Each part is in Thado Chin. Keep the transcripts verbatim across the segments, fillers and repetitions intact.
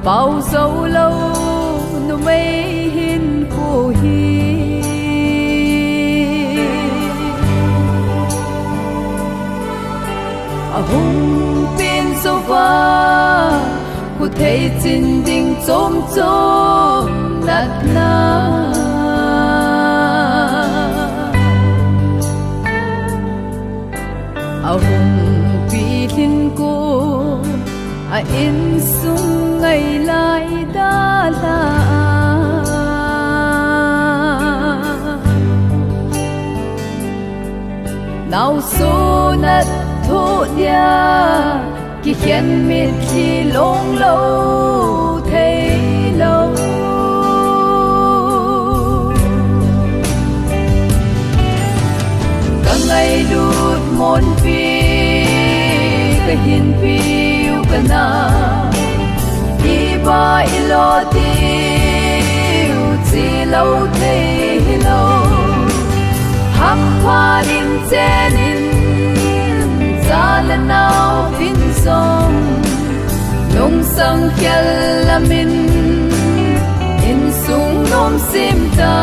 Pau jou lou numei hinkho hi ahung peng jou va, khuthei chin ding chom chom natna ahung pilhin ko, a insung ngailai dalha a, naosen athoh dia kikhen mitlhi long lou thei lou. Ka ngailut monpi, ka hinpiu kana, iba ilo tiu chi lou thei hilou. Hampha in chen in, cha le nao vin song, nungsang khel lamin, insung nom sim ta.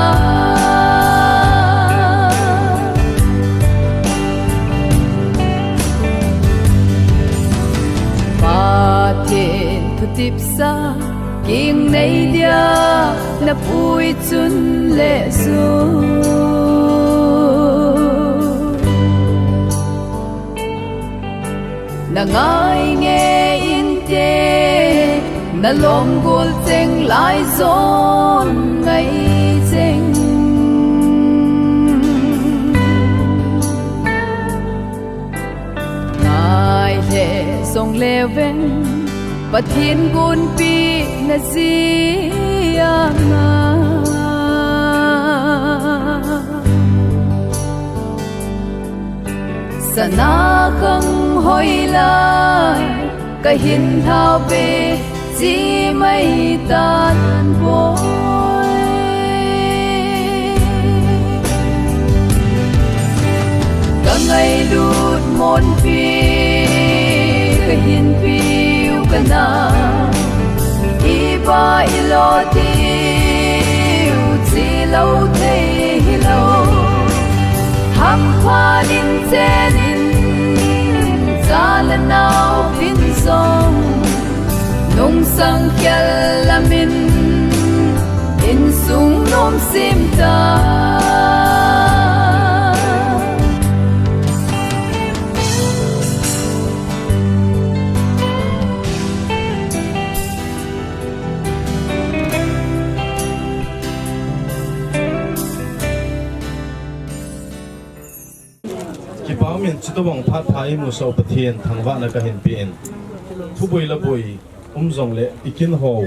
Pathen thutipsa, king nei dia na pui chun le su. Na ngai nge inte, na lom gol cheng lai zon ngai cheng. Ngai le zong le veng, Pathen gonpi na ziang a. Sana khang hoi lai, ka hin hlau ve, chi mai tan boi. Ka ngailut monpi, ka hinpiu kana, iba ilo tiu chi lou thei hilou. Hampha in chen in, cha le nao vin song, nungsang khel lamin, insung nom sim ta. Kipa umin, chutobang phat pha imusah u Pathen thangvahna kahin pe in. Thuboi laboi um jongle ikin hou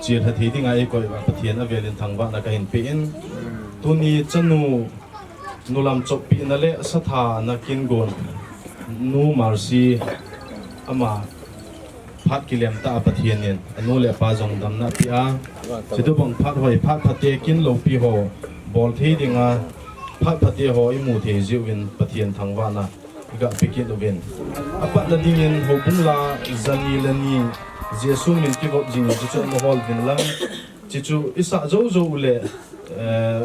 chilha thei dinga eikoi uva Pathen avelin thangvahna kahin pe in. Tuni chanu nulam choppina le sathana kin gon Nu Mercy ama phat kilem tah a Pathen in anu le apa jong damna apeh a, chutobang phat hoi, phat phate kin loupi ho bol thei dinga, phat phate ho imu thei jeh uvin Pathen thangvahna iga pe kit uvin. Apatna dingin houbung la jani le ni Jesu min kivop jing in chuchu ana hol uvin lang, chuchu isah jou jou ule, eh,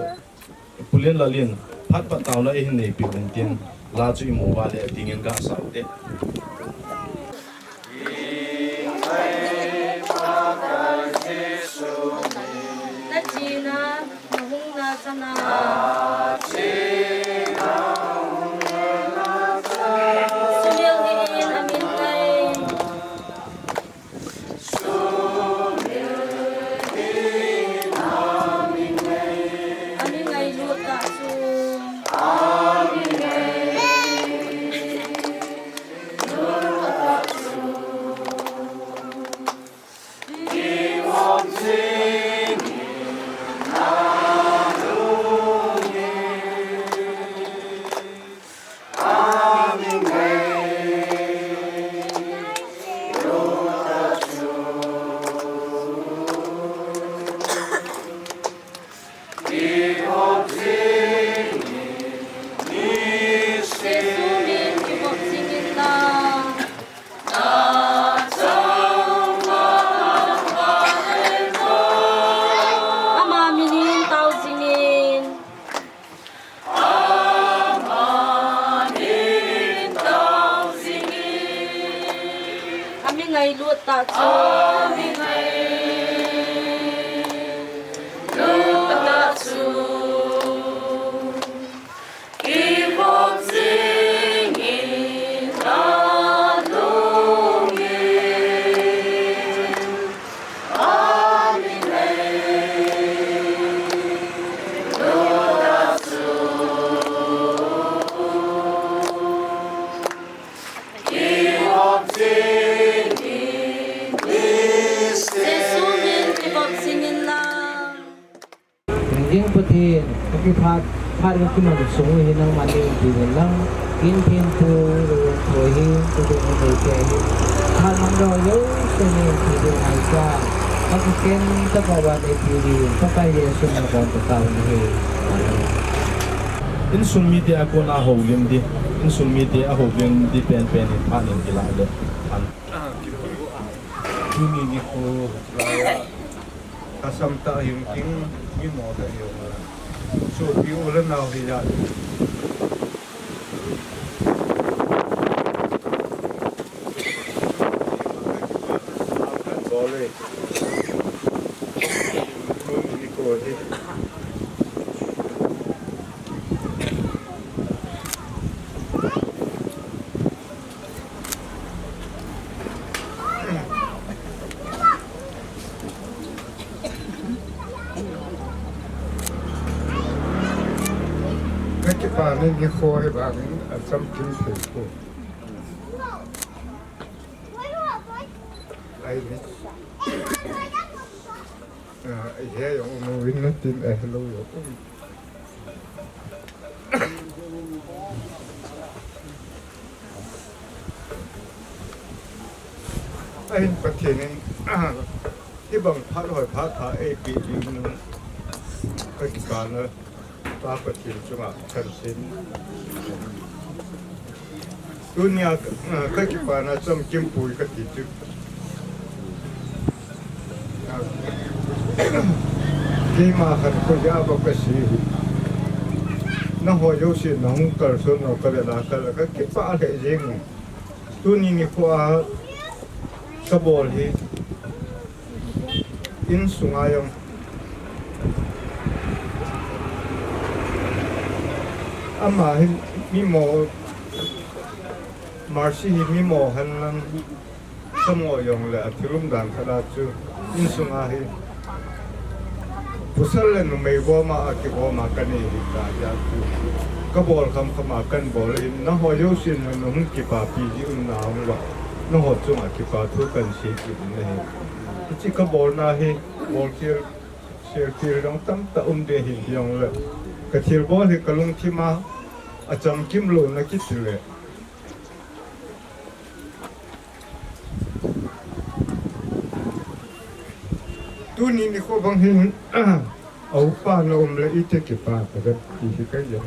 Pu Lianlal in phat pat taona eihin neipeh uvin tin, la chu imu uva le dingin gasah u te. Na chena, na hungna chana. Sumil hi in amin ngai. Jesu min kikop jingin lang. Jing Pathen, kakiphat, phat kakiman sung u hi nangman neiumpi uvin lang. Kin phin pu, lou thoi hi, tu tu ni nei ke hi. Phat mang do yo, se ni pi tu ngai sa. Kakiken, ta pa wa nei pi di, Pakai Jesu min a kon ta ta ni hi. Amen. Insung mite a kona houlim di, insung mite a houlim di penpen in phat in kila le. An. Tuni nikho, laiya, kasam ta hing ting, mi mo ta hing. Sopi u le nao hi ya. Bole. Tuni nikho hi. Kakipana nikho hi vangin achamkim thei poi. Ai ni. Ah, he jong um uvin natin, eh, hello jong um. Ahin Pathen in, ah, hibang phat hoi phat pha eipe ding kakipana Pa Pathen chunga kahin sem. Tunia, ah, kakipana chamkim poi kati chu. Ah, keima khat koi a ba kasi hi. Nangho jouse nahung kalson nau kavela kal kakipah lheh jeng. Tuni nikho a kabol hi. Insunga jong. Ama hin mi mo, Mercy hi mi mo hen lang, samo jong le athil umdan khat a chu insunga hi. Pasal le numei gom a, akigom a kanei hi ta, tia chu. Kabol kham kham a kanbol in, nangho jousen nahung kipapi ji un na um va. Nangho chunga kipa thu kahin sei kit in ahi. Hiche kabolna hi, bol thil, sei thil jong tamtah um ding ahin, hijongle. Kathilbol hi kalungthim a, achamkim louna kiti le. Tuni nikho bang hin, a upa na um le iti kipa ka ti hi ka ya.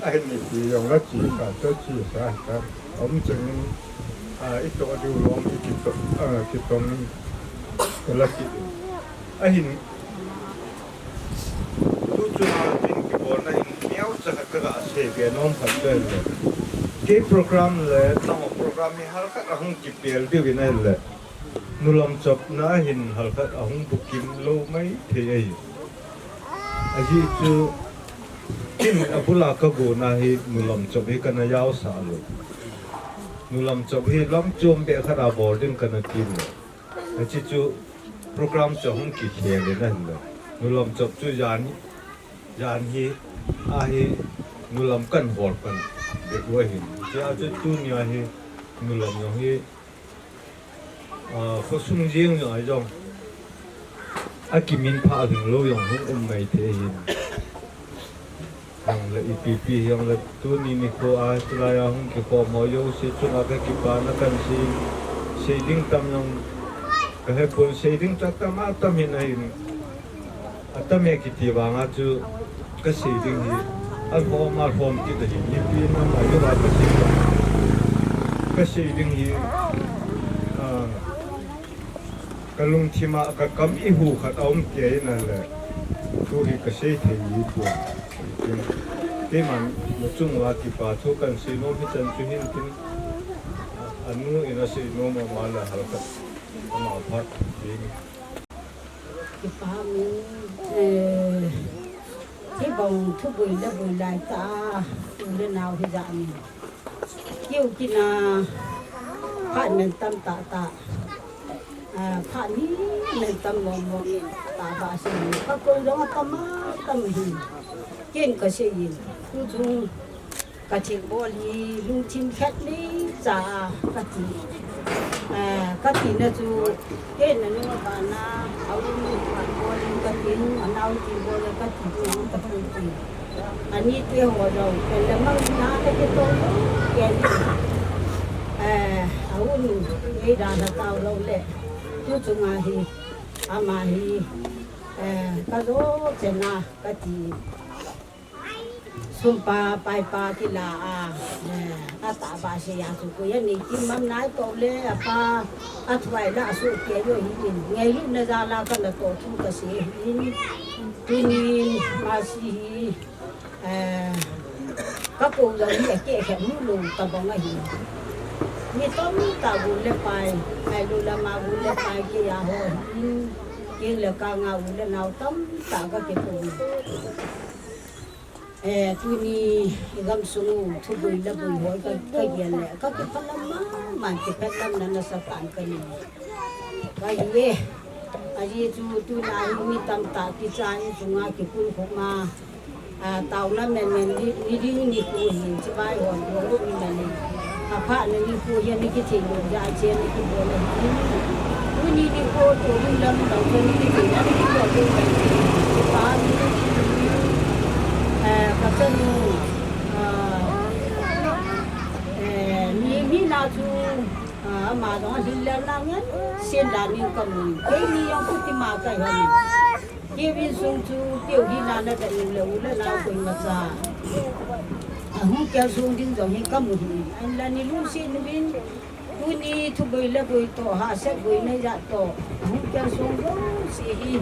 Ahin ni ti jong la chi ka to chi sa ka. Um chang, a, ito diu lom i kito, a, kitong ka la ki. Ahin Tu chunga ding kibolna hin neocha khat kaga sei be nom khat chu ahile. Kei program le nangho program hi halkhat ahung kipel diu in ahile. Nulam chopna hin halkhat ahung bukim lou maithei ahi. Ajeh chu kin abula kagona hi nulam chop hi kana jaosah lou. Nulam chop hi lam chom be khat a bol ding kana ti lou. Hiche chu program chu ahung kikhel in ahile. Nulam chop chu jan, jan hi, ahi nulam kan hol pan bep u ahin. Tia chu tunia hi nulam jong hi, a, khosung jeng jong a jong. Akiminphah lhing lou jong hung um maithei ahin. Jongle ipi pi hijongle tuni nikho a, chulai a hung kikhom ho jouse chunga kakipana kahin sei, sei ding tam jong kahepon, sei ding chu atam atam hin ahin. Atam e kiti vanga chu kasei ding hi, alhom alhom kit ahin, ipi nam a jong a kasei, kasei ding hi, a, Kalungthim a kakam ihu khat aum kei in ahile. Tu hi kasei thei ji poi. Keiman nachung uva kipa thu kahin seinom hichan chu hin tin, anu in aseinom ama le halkhat ama phat ding. Kipa min, eh, hibang thuboi le boi lai tah a, u le nao hijat in. Keu kina, phat min tam tah tah. Ah, phat hi min tam mong mong in, tah ba sei in. Ka kou jong atam atam hi. Ken ka sei in. Tu chung ka thilbol hi lungthim khat nei cha a ka ti. Ah, ka tina chu ken nanu a bana, a u nu thilbol in ka tin, a nao thilbol in ka ti chu ka ti ti. Ani te ho jong, ken le mang na ka ti to, ken. Eh, a u nu, ei da na tao lo le. Tu chunga hi, ama hi, eh, ka jo chena ka ti. Sum pa, pai pa kila a, eh, atah ba sei a chu koi a nei ti mam nai to le, apa, athuai la su ke yo hi in. Ngailutna jal a ka na to thu ka sei hi in. Tunin, masi hi, eh, ka kou jong hi akeh khe mu lou tabang ahi. Mi tamtah gol le pai, ai lou lama gol le pai kei a ho hi in. Kei le ka nga u le nao tamtah ka kikou. Eh, tuni gamsung u thuboi le boi ho ka, ka gel le, ka kiphalam mama, kiphalamna nasa tah in ka nei. Ka hi e, ajeh chu tuna hi mi tamtah kicha in chunga kikul khop ma, ah, taona menmen ni, ni ding nikho hi, chibai hon, hon ni mani. Apha na nikho hi ani kithei lo, ja che ni kibol le hi. Tuni nikho to ding lam dang to ni kithei, ani kibol le hi. Pa ni, eh, ka chanu, ah, eh, mi, mi na chu, ah, ama jong hin le na ngen, sen da ni ka mu. Kei ni jong kuti ma ka hi. Kei vin sung chu, keu hi na na da ni le u le na koima cha. Ahung kei sung ding jong hi ka mu hi. An la ni lungset ni vin, tuni thuboi le boi to, hahsat boina jat to. Ahung kei sung jouse hi,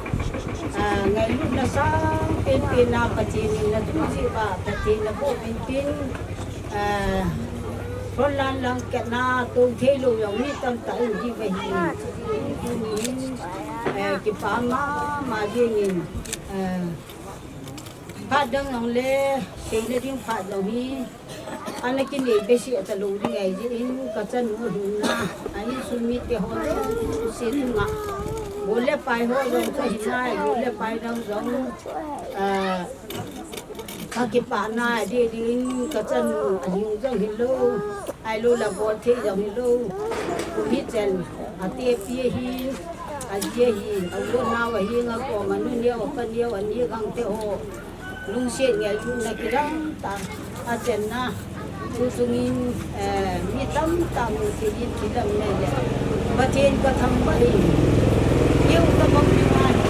ah, ngailutna sang penpen a Pathen in na tu ji ba, Pathen na boh penpen. Eh, front line lang kena tou thei lou jong mi tamtah in hi ve hi. Tuni, eh, kipa mama jeng in, eh, phat dang jong le, seina ding phat jong hi, ana kinei behseh talou ding ahi jeh in, ka chanu lhunna, a insung mite ho jouse chunga, gol le pai ho jong chu ahi nai, gol le pai dang jong, eh, Ka kipana ding ding in ka chanu, a hing jong hilou, ahilou le bol thei jong hilou. Kum hi chen, a tepi ahin, a ji ahin, a u le nao ahin, a kom a nu neo, a pa neo, a ni gang te ho. Lungset ngailutna kidang tah, a chenna. Tuchung in, eh, mi tamtah mu thei in thidam nei le. Pathen ka thangvah in. Keu ka bang ding ahi.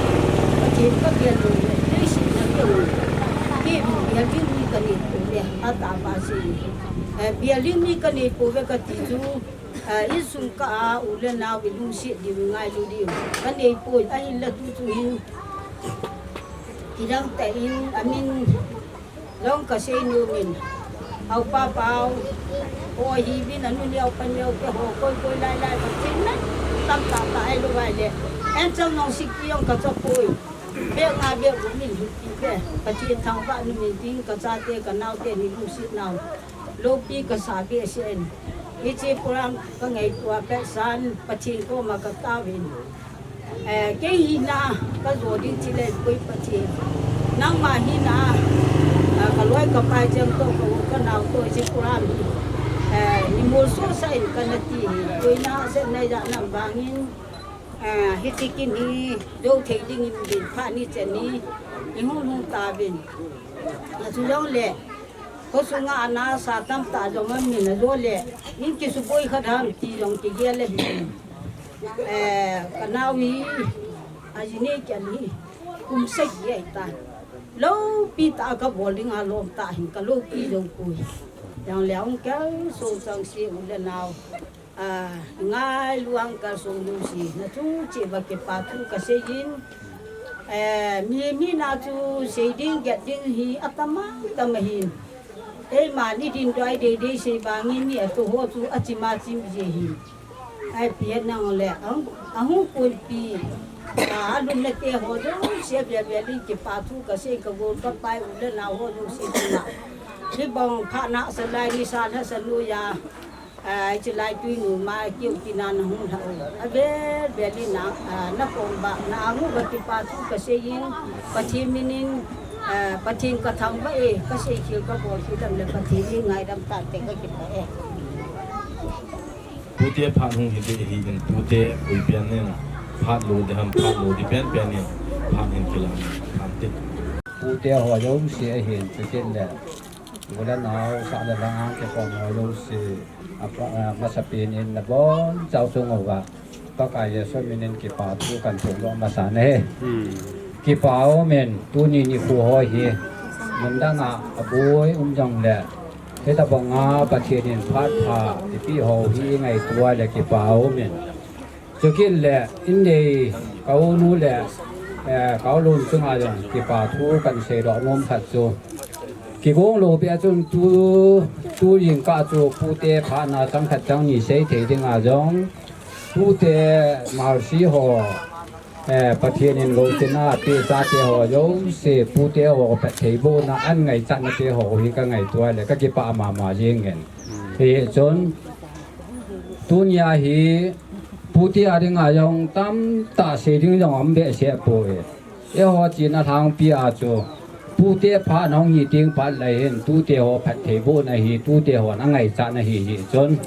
Pathen ka gel lou le. Leiset na keu. Kei bial ding mi ka nei pouve. Atahbeh sei. Eh, bial ding mi ka nei pouve ka ti chu. Eh, insung kah a u le nao i lungset diu ngailu diu. Ka nei poi ahinla tuchung in. Kidang tah in, amin jong ka sei nom in. Au pa pau. Ho hi bin anu neo pa neo te ho koi koi lai lai ka chin na. Tam tam ta ai lo vai le. En chang nong sik pi jong ka chop poi. Bek nga bek u min hu pi be. Ka chin thangvah nu min tin ka chate ka naote ni lungset nau. Lopi ka sa behseh in. Hiche program ka ngaito a pet san Pathen koma ka taovin. Eh, kei hina ka jo ding chule koi Pathen. Nangma hina, ah, ka loi ka pai cheng toh ka u ka nao toh hiche program hi. Eh, ni molso sah in kana ti hi. Koi na se na ja nam bang in. Ah, hiche kin hi jo thei ding in din pha ni chen ni. Ni hung hung taovin. Achu jong le. Khosunga ana sa tamtah jong amin ajo le, in kisuboi khat ham ti jong kigel le hi. Eh, ka nao hi, aji nei kei hi, kum sagi ahitan. Lopi tah a ka bol ding a lom tah hin ka lopi jou poi. Jong le hung kei so chang se u le nao. Ah, ngailu ang ka song lu si, na chung cheh uva kipa thu ka sei in. Eh, mi, mi na chu sei ding, get ding hi atam atam ahin. Eima ni din doi dei dei sei bangin ni atu ho chu achima chim je hi. Ai pia nang le ang, ahung kun pi. A, alun le te ho jo se bia bia lin kipa thu kasei ka gol ka pai u le nao ho jo se na. Kibang pha na sa lai ni sa na sa nu ya. Ai, chilai tui nu ma kiu tina na hung lha u. A bel bel in na, a, na kong ba, na angu ba kipa thu kasei in, Pathen minin, a, Pathen ka thangvah e, kasei khel ka bol khel dam le Pathen in ngaidam tante ka kipah e. Tute phat hung hi ding ahin, tute koi pian in, phat lo ding ham, phat lo ding pian pian in, phat hin kilang, phat te. Tute ho jouse ahin, chukit le. U le nao, sah le vang, kipah ho jouse, a, a, masapen in nabon chauva chung uva, Pakai Jesu minin kipa thu kahin thum doh masa nahi. Hmm. Kipa umin, tuni nikho ho hi, mun dang a, aboi um jong le, hitabang a Pathen in phat pha eipeh ho hi ngaito le kipa umin. Chukit le, in nei, ka u nu le, eh, ka u lun chunga jong, kipa thu kahin sei doh nom khat chu. Kigong lou peh a chun tu, tu jingkah chu pute phat na chang khat chang ni sei thei ding a jong, pute Marsi ho, eh, Pathen in gou china peh chate ho jouse, pute ho phattheibohna a ngaichat nate ho hi ka ngaito le, ka kipah mama jing in. Hichun, tunia hi, pute a dinga jong tamtah sei ding jong um behseh poi. Eiho china lhangpi a chu, pute phat na hung hi ding phat lai hin, tute ho phattheibohna hi, tute ho na ngaichat na hi, hichun.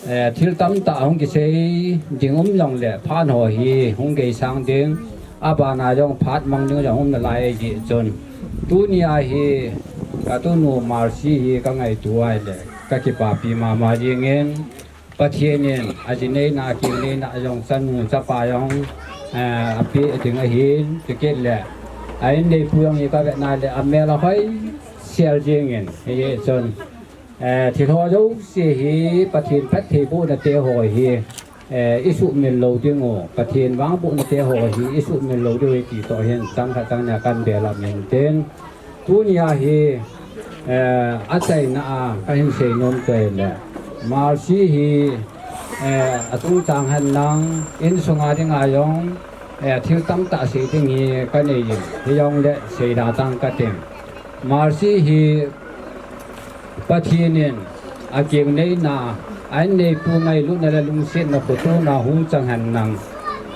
Eh, thil tamtah hung kisei ding um jong le, phat ho hi, hung geisang ding, abana jong phat mang ding jong um nalai hichun. Tunia hi, ka tunu Marsi hi ka ngaito le, ka kipapi mama jing in, Pathen in, aji neina, akeng neina, ajong chanu, chapa jong, eh, apeh ding ahin, chukit le. A in neipu jong hi ka vetna le, amel ahoi sel jing in, hichun. Eh, thil ho jouse hi, Pathen phattheibohna te ho hi, eh, isuhmil lou ding u, Pathen vangbohna te ho hi, isuhmil lou ding u, ti toh hin, chang khat chang ni a kahin bel a min tin. Tunia hi, eh, achaina a kahin sei nom chu ahile, Marsi hi, eh, achungchang hen lang, insunga dinga jong, eh, thil tamtah sei ding hi kanei in, hijongle seida tang kating. Marsi hi Pathen in akeng neina, a in neipu ngailutna le lungsetna khotona hung chang hen lang.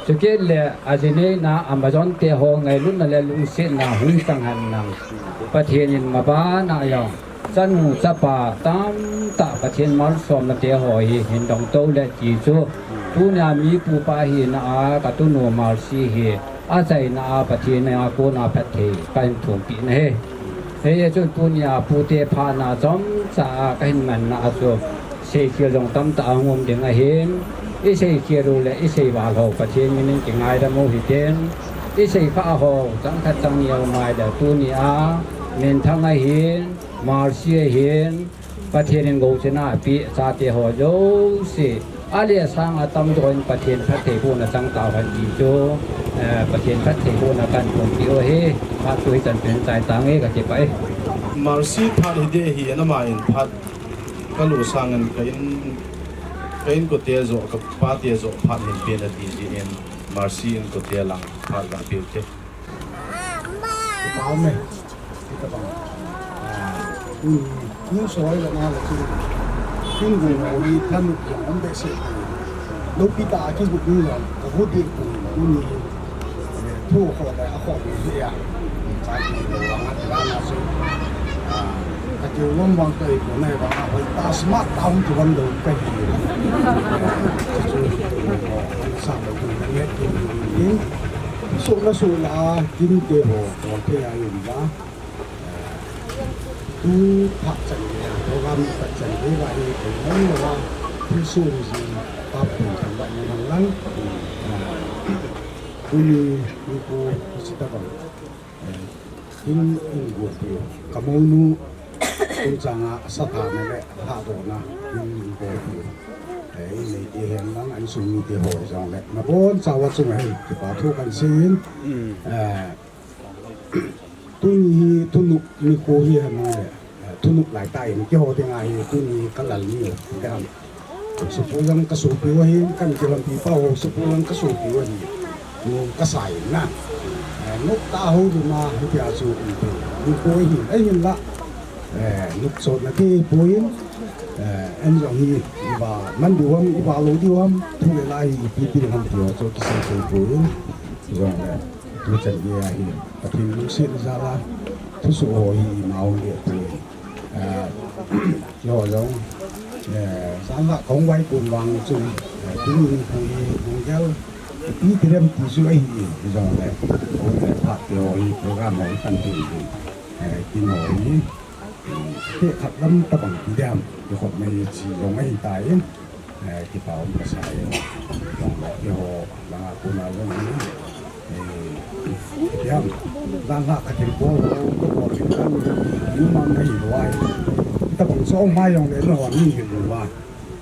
Chukit le aji neina, amajon te ho ngailutna le lungsetna hung chang hen lang. Pathen in maban a jong, chanu chapa tamtah Pathen malsomna te ho hi hin dong to le ti chu, tunia mi pupa hina a ka tunu Marsi hi, achaina a Pathen a kona phatthei kahin thumpi nahi. Hichun tunia pute phat na chomcha a kahin manna a chu, seikhel jong tamtah ahung um ding ahin, iseikhel u le isei val ho Pathen minin kingaidam u hitin, isei kha ho chang khat chang ni a um ahile tunia, Minthang ahin, Marsi ahin, Pathen in gou china apeh chate ho jouse, ale sanga tamjo in Pathen phattheibohna chang tauhen ti chu, eh, Pathen phattheibohna kahin thumpi u ahi, phat chu hichan chun chai tange, ka kipah e. Marsi phat hi ding ahi, ama in phat ka lo sangin ka in, ka inkote joh, ka pate joh phat hin pen ati jin, Marsi inkote lang phat ka pe u te. Kipah e. Kipah. Ah, um, um, soi la na la chu. Kin gu na ni plan u jong um behseh. Loupi tah a kigu ding jong, ka gu ding pu ni. Eh, thu kho le, a kho ni ya. Cha ki lo la na la na chu. Ah, ka ki lom wang ka i ko na ba, hoi ta smart town tu wan lo ka hi. Chu, chu, sa lo tu ni. Suhna suhna a, kin te ho, ho te a yun ba. Tu phat chan le, program phat chan le ba hi, ko nang lo ba, thil sum ji, pa pun chan ba ni nang lang. Tuni, ni ko, si ta bang. Kin in go pi, ka mo nu, kun changa, sa ta na le, ha do na, kin in go pi. Eh, in nei te hen lang, an sum ni te ho jong le. Na bon, sa wa chung he, kipa thu kan sin. Eh, Tuni hi, tunu nikho hi hen lang le, eh, thunop lai tah in keiho dinga hi tuni ka lal ni u. Ka Haosapu jong ka sopi u ahin, ka ti lampi pa Haosapu jong ka sopi u ahin. Nu ka sa in na. Eh, nop tah a houlim a, hitia chu um thei. Nu ko ahin, ahinla. Eh, nopsotna kei poi in. Eh, en jong hi, i va man diu ham, i va lou diu ham, thu le la hi, ipi ti ham ti ho chu kisei thei poi in. Jong le, tu chan gei a hi, Pathen lungset jal a, thusoh ho hi, i ma hung le poi in. Eh, Keiho jong, eh, jan lah kahung vaikon vang chun, eh, tuni nikho hi lunggel ipi ti dem ti chu ahi in, hijongle, hung le phat keiho hi program ho hi kan ti in, eh, kin ho hi, eh, khat lam tabang ti dem, kikhopna hi chi jong ahi tai in, eh, kipa um kasa in, hijongle, keiho langa kona jong hi, Eh, hiam, dan lah ka thil bol, ka bol thil dan, i, i man ahi lou ai. Tabang song mai jong le, no, ni hi lou ai.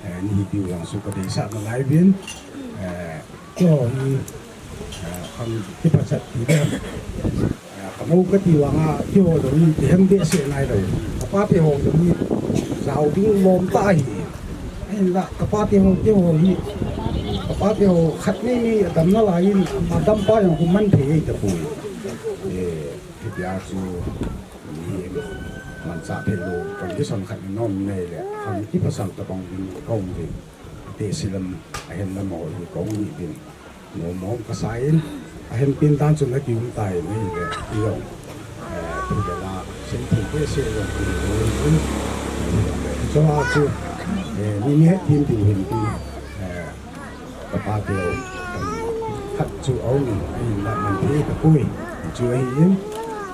Eh, ni hi tiu jong su ka deisah na lai vin. Eh, keiho hi, eh, khang kipachat ti le. Eh, ka mo ka ti vang a, keiho jong hi, kiheng behseh nai lou. Ka pate ho jong hi, jao ding lom tah ahi. Ahinla, ka pate ho, keiho hi, ka pate ho khat ni ni a dam nalai in, a dam pa jong kum man thei tapoi. Eh, hitia chu, mi manchah thei lou, condition khat ni nom nei le, khang kipasal tabang ding ka um ding. Tehse lam, ahen lam ho hi ka um ni ding. Nom mong ka sa in, ahem pin dan chu na kium tai mai le, i jong. Eh, thu le la, sen thei behseh jong, i jong, i jong, i jong, i jong, chu, eh, mi, mi het pin ding hin pin, eh, ka pate, khat chu a um in, ahinla man thei tapoi, chu ahi in,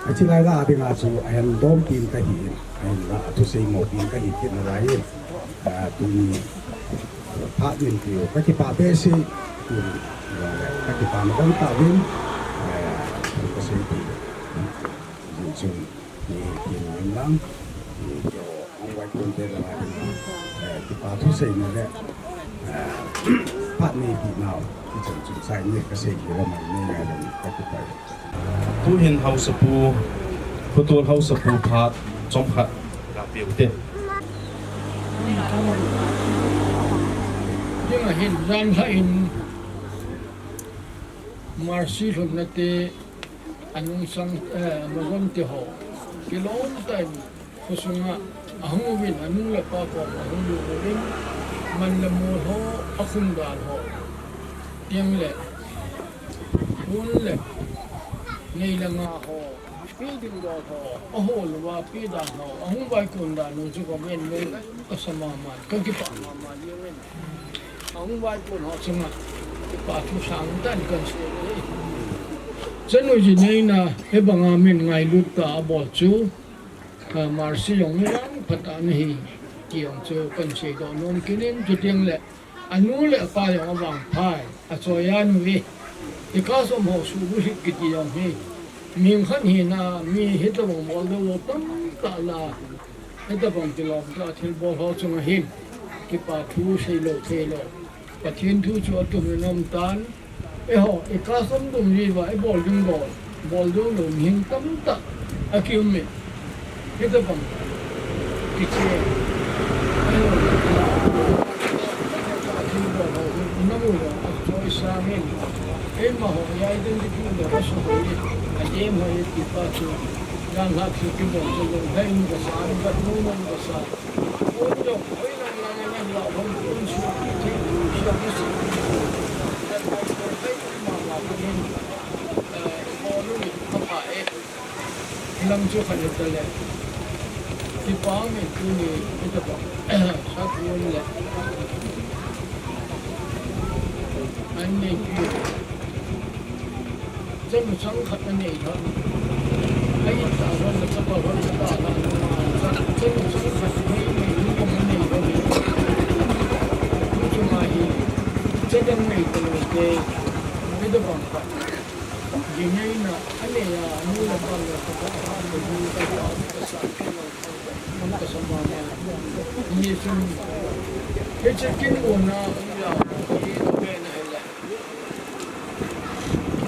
achi lai la a dinga chu, ahen dom pin ka hi in, ahinla, athusei mo pin ka hi kit nalai in, eh, tuni, Phat min tiu, ka kipah behseh, tiu, ka kipah na bang tah vin, eh, ka sei tiu. Jin chun, ni kin min lang, ni kio, ang wai kun te la, eh, kipah thu sei na le, eh, phat ni ti nau, ki chun chun sai ni ka sei ki la man ni ngai la ni ka kipah. Tuhin Haosapu, Putol Haosapu phat, chomkhat, la piu te. Dinga hin, jan kha in, Mercy lhunna te, anung sang, eh, magon te ho, kilom tah in, Khosunga ahung uvin, anu le apa koma ahung uvin, man le mol ho, akhum dan ho, tiang le, hun le, nei le nga ho, pi ding dol ho, ahol uva pi dan ho, ahung vaikon dan ho chu ka ven ven ka sa mama, ka kipah mama jeng in. Ahung vaikon ho chunga, kipa thu sang tah in kan sei e. Chanu ji neina, hibanga min ngailut tah a abol chu, Ah, Mercy jong mi lang phat a ana hi, ti jong chu kan seidoh nom kit in, chuteng le, anu le apa jong avangphat, achoi a nu e, i ka som ho suh bu hih kiti jong hi, mihing khat hina, mi hitabang bol deuh lou tamtah la, hitabang kilom tah thilbol ho chunga hin, kipa thu seilou theilou. Pathen thu chu atum in aum tan. Eiho, i ka som dum ji uva, i bol ding bol, bol ding lou, mihing tamtah akium in. Hitabang kiche. Eiho, thilbol ho, namu lou, achoi sangin. Eima ho, i identity lou, asu ho, adem ho, kipa chu. Jan lhah chu kibol chu lou, hei in kasa, in ka nu in kasa. Lam chu khat le tale. Kipah in tuni, kitabang. Sa tuan le. An nei ki. Chanu chang khat anei lhon. Ahin tah lhon le chapa lhon le pa lhon. Chanu chang khat nei nei lu kong anei lhon. Lu chunga hi chadang nei talou te. Hitabang khat. Jinei na anei a, anu le pa le chapa lhon le lu ka sa. Ka sa mama. Ni chun. Hiche kin u na, ya, ki to be na hela.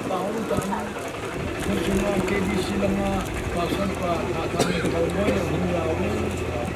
Taon tan, Kusuma K B C lama, Pastor pa, Nathan Kalboi, Hung Yawin,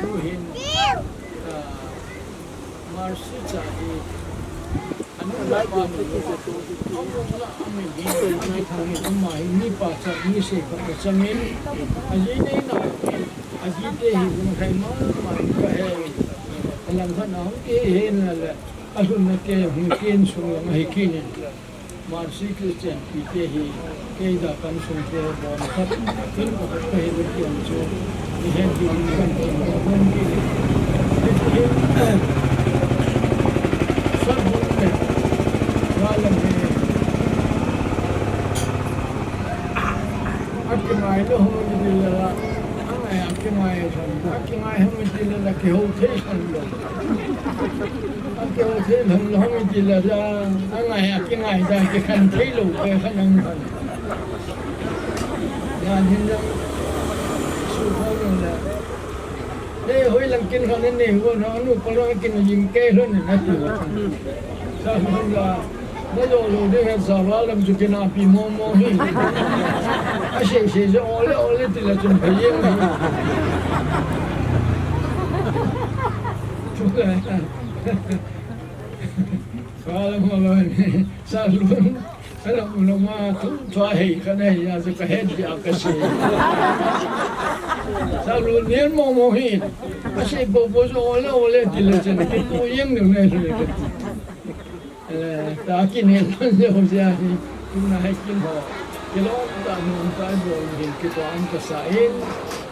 Tuhin, ah, Mercy cha hi, anu le apa, among la, amin hi, akithang in, ama hi, mi pachat, mi seiphat achang in, aji nei na, aji te hi, hung khai mama in kahe, alang khat a hung kihe na le, alhun na te, hung kin sung lang ahi kit in. Mercy Christian pi te hi, kei da kan sung te bon khat, in ko khat ka hi le kiam chu, ni hen ki ni kan te ni kan ki ni. Ni ki, sa bu ne, wa la ne. Aki mai lo ho ni la la, angai aki mai san, aki mai ho ni la la ki ho te san lo. Akihou thei lhon lhon ti la la, angai a kingai da kikhen thei lou, kikhen ang lhon. Yan hin jong, su thou jong la. Nei hoi lang kin lhon nei hon, nu pa lhon kin jing kei lhon na ti. Sa lhon la, na jo lou ding hen sa va lam chu kin a pi mo mo hi. A sei sei jo ole ole ti la chun phei jeng hi. Chu la. Sa la mo lo ni, sa lun, sa la mo lo ma, tu, tu a hei, ka nei, ya, sa ka het, ya, ka sei. Sa lun, ni mo mo hi, ka sei, bo, bo, so, ole, ole, ti le, chen, ki, tu, yem, ni, ne, le, ka ti. Eh, ta, ki, ne, lun, le, ho, ya, hi, tu, na, hai, kin, ho. Ki, lo, ta, nu, ta, bo, hi, ki, to, an, ka, sa, in,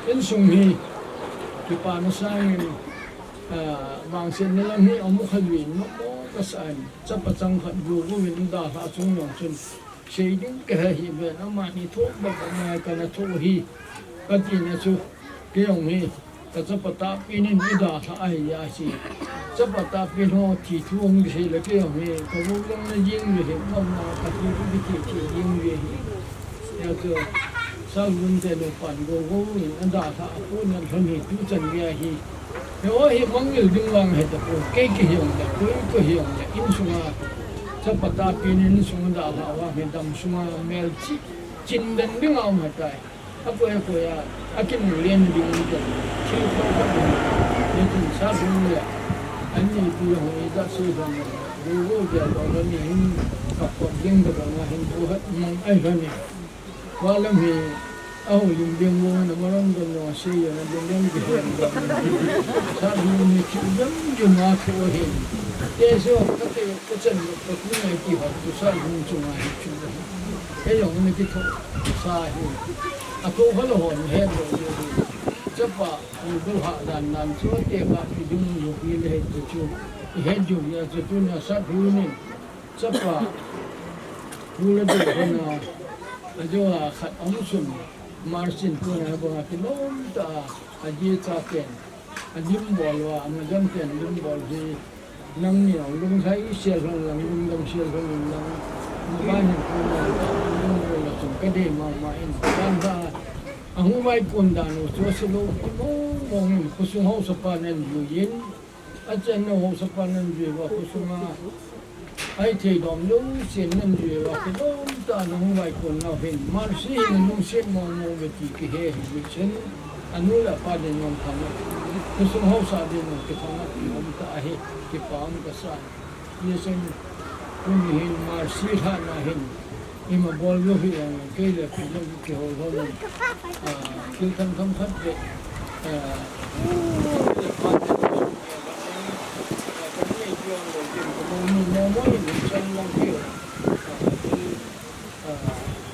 in, sung, hi, ki, pa, na, sa, in, Ah, vangsetna lam hi amu kha lui, nomo kasa in, chapa chang khat Gogo in adalhah chung jong chun, sei ding kahe hih ven, amani thoh bep bep ngai kana thoh hi, katina chu, kei jong hi, ka chapa tahpen in eidalhah ahi ahi. Chapa tahpen ho thi thu hung kisei le kei jong hi, ka Gogo jong na jing le hi, ka ma ka thi thu kithi thi jing le hi. Hijeh chun, Salvun te nupan Gogo in adalhah a kon a lhon hi tuchan gei ahi. Hiho hi mangngilh ding vang ahi tapoi, kei kahi jongle, koi kahi jongle, insunga chapa tahpen in insunga dalhah vang hi damsunga melchih, chin den ding a um ahitai. Akoi akoi a, akinunglen ding um tah, thil khat khat um. Hijeh chun Salvun le, anni pi hung ijat sei lhon, Gogo gel lou lhon in, kap kap ding tabang a hin bu hat mang ahi lhon in. Valam hi, ahoulim ding vang na malam don jong sei jong na ding ding kihen jong na ding. Salvun hi thil jom jom a thoh ahin. Kei jong kate kachan lou ka khu ngai ti hon tu Salvun chunga hi chu. Kei jong na kithoh sa hi. Athoh kha lou hon het lou hi. Chapa, ni bu ha dan dan chu te ka pi ding lou hi le het chu. I het ju ya chu tunia Salvun in. Chapa, bu la ding kona, ajo a khat aum sun, March in tuna banga kilom tah a, aji cha pen, alim bol uva, amajam pen lim bol hi, nangni jong lunglhai sel lhon lang, lungdam sel lhon lang, maban hin tuna, lim bol la chun kadei mama in, dan ba, ahung vaikon dan u chu asilou, mong mong in, khosung haosapan ahin jui in, Achenna haosapan ahin jui uva khosunga, ahithei dom jouse in ahin jui uva, kidom tah a ahung vaikon nau hin, Marcy hin lungset mong mong uve ti kihe hi jeh chun, anu le apa din jong thangvah, khosung haosa din jong kithangvah pi um tah ahi, kipa um kasa. Hijeh chun, tuni hin Marcy lhahna hin, Ima bol lou hi, eh, kei le pi jong kihou lhon in, ah, thil thang thang khat le, eh, le pa te, eh, ka ni pi jong lou tin, ka mo ni mo mo in, chan lang pi, ah, thil, ah,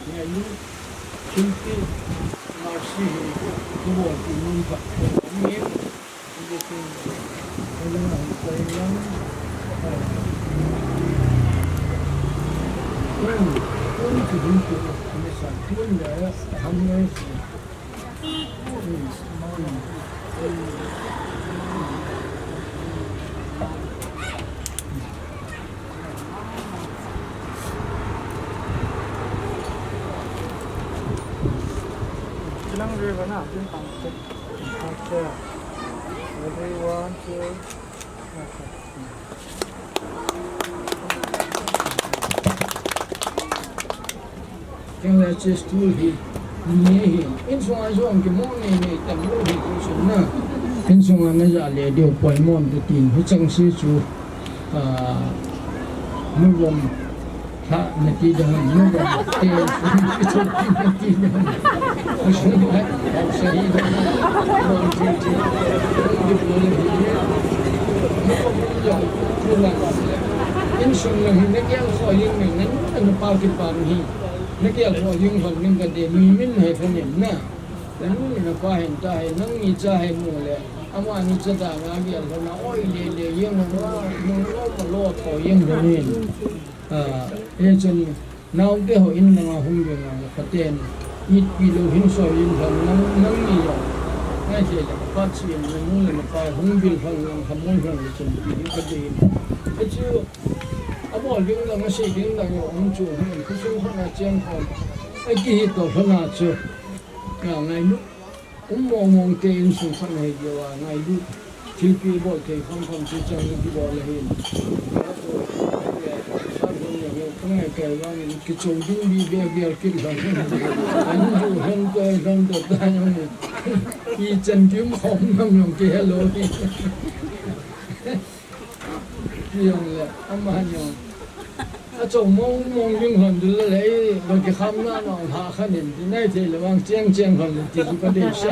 ngai lu, thil pi, Marcy hi, kibol pi mun khat, eh, ni, Chilang river na, din tang. Okay. Ready, one, two. Okay. Keng le chest tool hi, ni hi, insunga jong kimo nei nei tam lou hi, insunga na. Insunga na ja le diu poimo tu tin, hu chang si chu, ah, mu bom. Lhah nati ding ham, nu bang te, nati ding ham. Sum hai, hausa hi ding ham. Bang ti ti. Insung lang hi, na gel kho jing ning, na, na pa kipa hi. Na gel kho jing lhon ning kati, mi min hai kho ning na. Na nu na pa hin ta hai, nangni cha hai mu le. Amani cha ta na gel lhon na, oi le le, jing lhon na, nu lo ma lo tho jing lhon ning. Ah, hichun naote ho in langa hung bil langa paten, itpi lou hin soi in lhon lang, nangni jong. Ngai thei le, Pathen in nanu le napa hung bil lhon lang, hamun lhon le chun pi ding kadei. Hichu, abol ding lang, asei ding lang jong um chu, hin, khosung khat na cheng khom. Akihi to lhon a chu. Nga ngailut. Um mong mong te insung khat na hi jeh uva ngailut. Thilpi bol thei kham kham chu chang in kibol ahin. Sa bol le hi, ka ngai kai vang in kichou ding bi bia bial kit lhon. An ju lhon to, lhon to ta jong hi. Ichan kim khom nam jong kihe lou hi. Ti jong le, ama jong. Achou mong mong ding lhon ding le le, ba kikham na na ha khan in, ti nai thei le vang cheng cheng lhon le, ti chu kadei sa.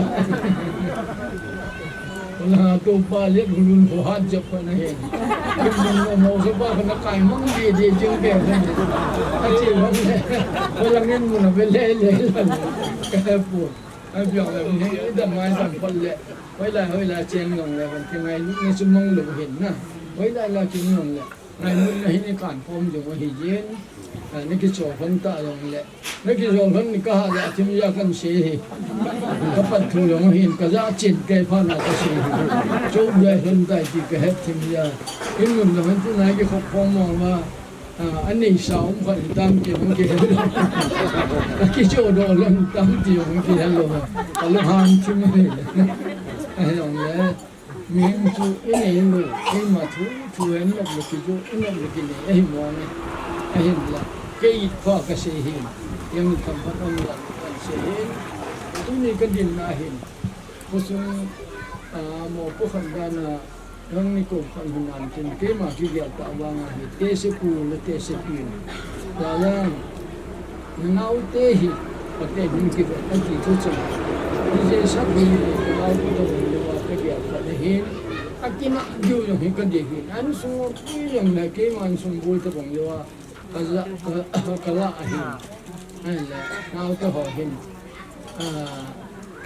Kona tu pa le lun ko hat jep ko na hen. Kum mong mong mong sa pa kona kai mong di di jing ke hen. Achi lhon le, ko lang in mun a ve le le lhon. Ka pu. Abiang le, mi hi idam mai dam phot le. Hoilai, hoilai chen jong le, kan ti ngailutna chu mang lou hin na. Hoilai lai chen jong le. Ngailutna hin ikan khom jong ahi jin. Ah, na kichol hon ta jong le. Na kichol hon ni ka ha ja thim ja kan sei hi. Ka pan thu jong hin ka ja chin kai pha na ka sei hi. Chou ja hon tai ti ka het thim ja. In mun na hon tu na ki khop khom mong ma. Ah, anei sa um khat tam ti hung kihel lou. Akicho doh lou tam ti hung kihel lou. Ka lunghang thim ahi. Ahi jong le. Mihem chu inei lou, keima thu, thu hen nop le kijo, inop le kinei, ahi mong e. Ahin la. Kei it pha ka sei hin. Yang themkhat um la ka sei hin. Tuni ka dinna hin. Khosung, ah, mopo khat dan a, Rang ni ko khan hun an tin keima kigel ta vang ahi, tese pu le tese pi. La yang, na nau te hi, Pathen hin kivet a ti thu chang. Ni je sa pi ni na nau te to le wa ka gel ta le hin. A kina diu jong hi ka de hin. An sung pi jong le keima an sung bul ta bong le wa. Ka la, ka, ka la ahi. Ai le, nau te ho hin. Ah,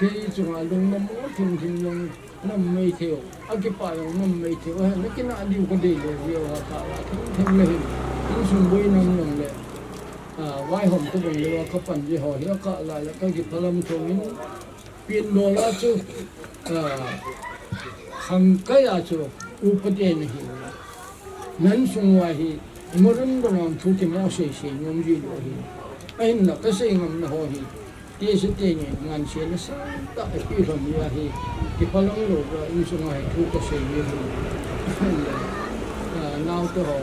kei chunga lungnom thim thim jong Nam mei thei u, akipa jong nam mei thei u, he, na kina diu ka dei le, jeh a ka la, thim thim le hin, insung boi nam nam le, ah, vaihom te bang le, ka pan ji ho, hi ka la le, ka kiphalam thong in, pin lo la chu, ah, khang kai a chu, upa te na hi. Nan sung uva hi, i Moreh rong thu kimo sei sei nom ji lou hi. Ahinla ka sei ngam na ho hi. Tese teni ngansena sangtah a kihi lhon uva hi. Kiphalam lou uva insung uva hi thu ka sei hi. Ahinla, ah, nau te ho.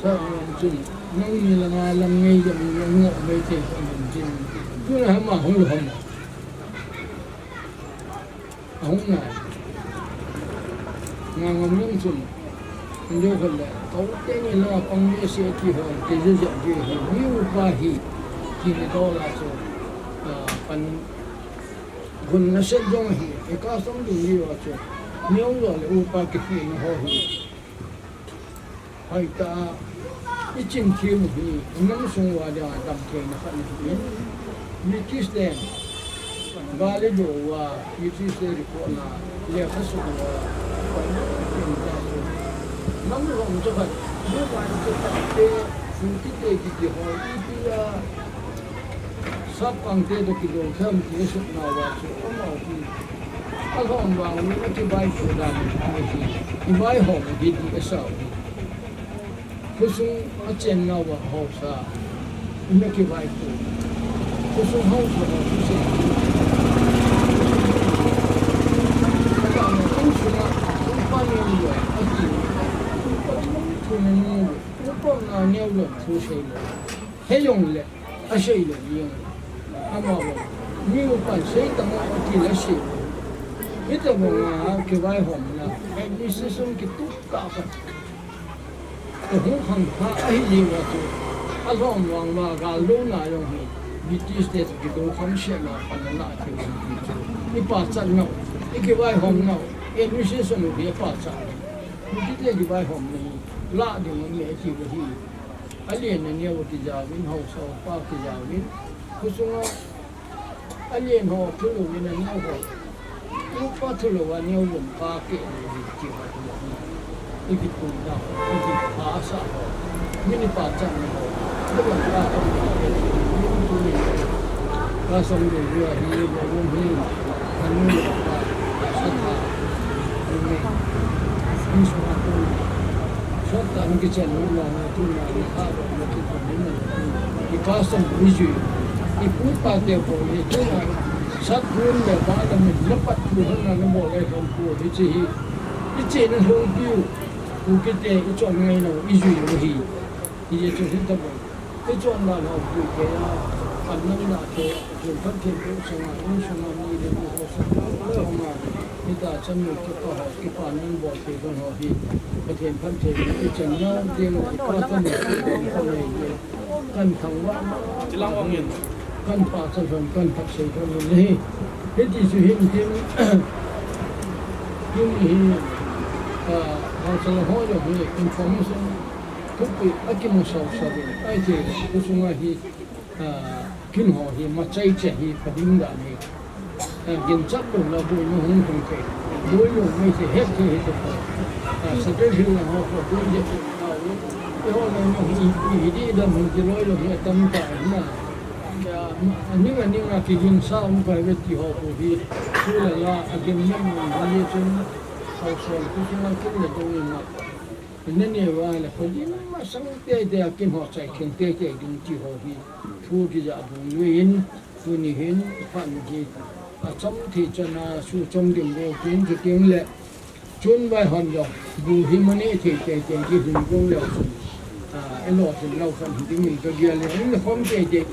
Sa ngam chun. Nang ni la nga lam ngei jam ni la ngo mai te ka ngam chun. Tu na hama hung lou hama. Ahung nai. Nga ngam lung chun. Njo khat le. Kau te ni la pang ni se ki ho. Ke je je ki ho. Ni upa hi. Ki ni to la so. Ah, pan. Gun na se jong hi. E ka som du ni wa so. Ni ong lo le upa ki hi ni ho hi. Hoitah a, i chingthim u hi, i nam sung uva dia dam theina khat ahi. British ten, gal i do uva, British te report na, lekha sung uva, nam lhom chu khat, Mumbai chu khat te, Kuki te kiti ho, ipi a, Sap pang te toh kidou tham ti sut nau va chu amaho hi. Alhom vang uvin akivaipoh dan ahi. Ivaihom u hi ti asao hi. Khosung achen nau va haosa. Ina kivaipoh. Khosung haosa va khosung. Akan insung a, upa neo lo, ati. Upa neo lo, upa neo lo, thu sei lo. Hei jong le. Asei le jeng. Ama bo. Mi upan sei tamo ati le sei. Ita bo nga kivaihomna. Administration kitup tah khat. Ka hung khang kha ahi jeng a chu. Alhom vang uva gal louna jong hi. British te chu kidou kham se na pan na na ti chu. I pachat nau. I kivaihom nau. Administration u hi pachat. British te kivaihom ni. La ding ni ti hi. Alen a neo kijaovin, haosa upa kijaovin, khosunga alen ho thulou in a neo ho. Upa thulou a neo lom pa keh lou in kiho lou. Ipi tum da, ipi pha sa ho. Mini pachat ni ho. Lom pa keh lou in. Ka som lou lou a hi, lou lou hi. Anu lou pa, sa tha. Lou me. Ni so a tu. Sot tah in kichen nom lou, tuna ni kha lou, na kikon in na, i custom i jui. I pu i pa te bol hi, tuna, sat hun le ba le min, na pat thu hon na, na bol le hon pu, hiche hi. Hiche na hung piu, Kuki te i chon ngai nau, i jui u hi. Hiche chu hin ta bol. I chonna lhompi kei a, pan nang na kei a, Pathen phatthei boh sanga, insung a mi le mi ho sanga, homa, hita chan mi kipa ho, kipa nang bol thei don ho hi, Pathen phatthei boh i chan nau, ti mo, kipa chan mi kipa ho nei le, kan thangvah, kan pa chan hon, kan phatsei hon le hi, hiti chu hin tin, hin hi, ah, hausa ho jong hi, information, Thupeh akimu sau sau in, ahi thei, khosunga hi, ah, kin ho hi, machai che hi, pha ding dan hi. Ginchak lou na bu nu hung hung thei. Lui lou mai se het thei hi to. Sa te hin na ho ko tu je. Eiho na nu hi hi di da mun ti loi lou hi tam ta na. Aning aning a kiginsa um kai ve ti ho ko hi. Tu la la a gin na mun hi chun. Hausa tu chun a kin le to ni ma. Nene vale, kholim masang teitei a kin ho chai theng teitei ding ti ho hi thu kija bung nuin, tuni hin, phat hi achom thei chana su chom ding bou kin, chuteng le chun vai hon jong bu hi mane thei teitei ki hin bung leu chun, a, elo chun leu khan hi ding in ka gel le, in khom teitei,